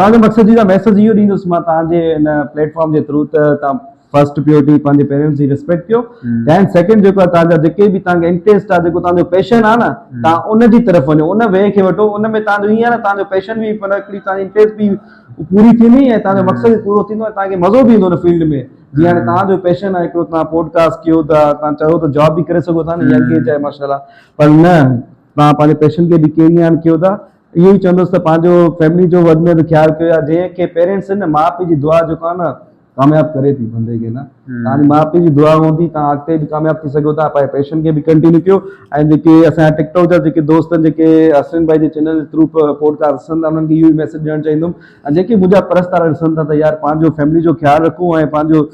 چوڻ جو مقصد جي ميسج اهو ڏيندس مان توهان جي ان پليٽ فارم جي ٿرو ته توهان فرسٽ پريورٽي پنهنجي پيرنٽس جي ريسپيڪٽ ڪيو دين سيڪنڊ جيڪو آهي توهان جا جيڪي به توهان کي انٽريسٽ آهي جيڪو توهان جو پيشن آهي نه توهان ان جي طرف وڃو ان وي کي وٺو ان ۾ توهان جو ائين آهي نه توهان جو پيشن به معنيٰ هڪڙي توهان جي انٽريسٽ به پوري ٿيندي ۽ توهان جو مقصد به پورو ٿيندو ۽ توهان کي مزو به ايندو ان فيلڊ ۾ جيئن هاڻي توهان جو پيشن آهي هڪڙو توهان پوڊڪاسٽ ڪيو ٿا توهان چاهيو ته جاب به ڪري سگهو ٿا نه ينگ ايج آهي ماشاء الله پر نه توهان پنهنجي پيشن کي به ڪيري آن ڪيو ٿا اهو ئي چوندس ته پنهنجو فيملي جو وڌ ۾ وڌ خيال ڪيو يا جنهن کي پيرنٽس آهن نه ماء پيء جي دعا جيڪو آهي نه ڪامياب ڪري ٿي بندي کي نه توهان جي ماء پيء جي دعا هوندي توهان اڳتي به ڪامياب ٿي سگهو ٿا پنهنجي پيشن کي به ڪنٽينيو ڪيو ۽ جيڪي اسان جا ٽڪ ٽاڪ جا جيڪي دوست آهن جيڪي حسين ڀائي جي چينل جي ٿرو پوڊڪاسٽ ڏسن ٿا انهن کي اهو ئي ميسيج ڏيڻ چاهيندم ۽ جيڪي منهنجا پرستار ڏسن ٿا ته يار پنهنجو فيملي جو خيال رکو ۽ پنهنجو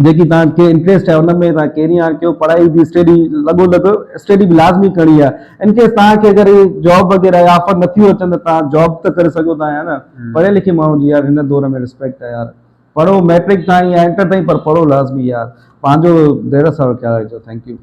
جيڪي توهان کي انٽريسٽ آهي ان ۾ توهان ڪيري آن ڪيو پڙهائي به اسٽڊي لڳو لڳ اسٽڊي به لازمي ڪرڻي آهي ان ڪيس توهان کي اگر جاب وغيره يا آفر نٿيون اچن ته توهان جاب ته ڪري سگهو ٿا يا نه پڙهيل لکيل ماڻهو جي يار هن دور ۾ ريسپيڪٽ آهي يار پڙهو ميٽرڪ تائين يا انٽر تائين پر پڙهو لازمي يار پنهنجو دير سان خيال رکجو thank you.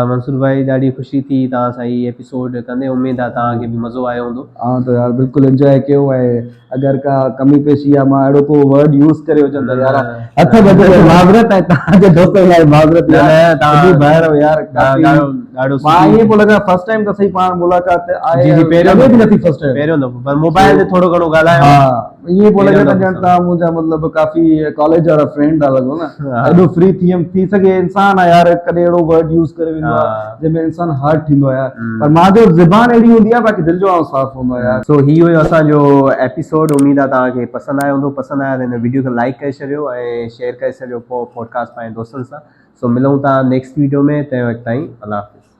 Mansoor ڀائي ڏاڍي خوشي ٿي توهان سان هي ايپيسوڊ ڪندي اميد آ توهان کي به مزو آيو هوندو. آئون ته يار بلڪل انجواء ڪيو ۽ اگر ڪا ڪمي پيشي يا مان اهڙو ڪو ورڊ يوز ڪري هجان ته يار هٿ ٻڌي ڪري معذرت ۽ توهان جي دوستن لاء معذرت يار نه توهان ڀائر آهيو يار ڪافي ڏاڍو مان ائين پيو لڳان فرسٽ ٽائيم ته صحيح پاڻ ملاقات آهي جي جي پهريون لڳي به نٿي فرسٽ ٽائيم پهريون دفعو پر موبائل تي ٿورو گهڻو ڳالهايو ها. ائين پيو لڳي ته ڄڻ توهان منهنجا مطلب ڪافي ڪاليج وارا فرينڊ ٿا لڳو نه ايڏو فري ٿي ويم ٿي سگهي انسان آ يار ڪڏهن اهڙو ورڊ يوز ڪري ويندو آ جنهن ۾ انسان هرٽ ٿيندو آ يار پر مان جو زبان اهڙي هوندي آ باقي دل جو آئون صاف هوندو آ يار. سو هي هيو اسان جو ايپيسوڊ اميد آ توهان کي پسند آيو هوندو پسند آيو ته هن وڊيو کي لائيڪ ڪري ڇڏيو ۽ شيئر ڪري ڇڏيو پوڊڪاسٽ پنهنجي دوستن سان سو ملون ٿا نيڪسٽ وڊيو ۾ تنهن وقت تائين الله حافظ.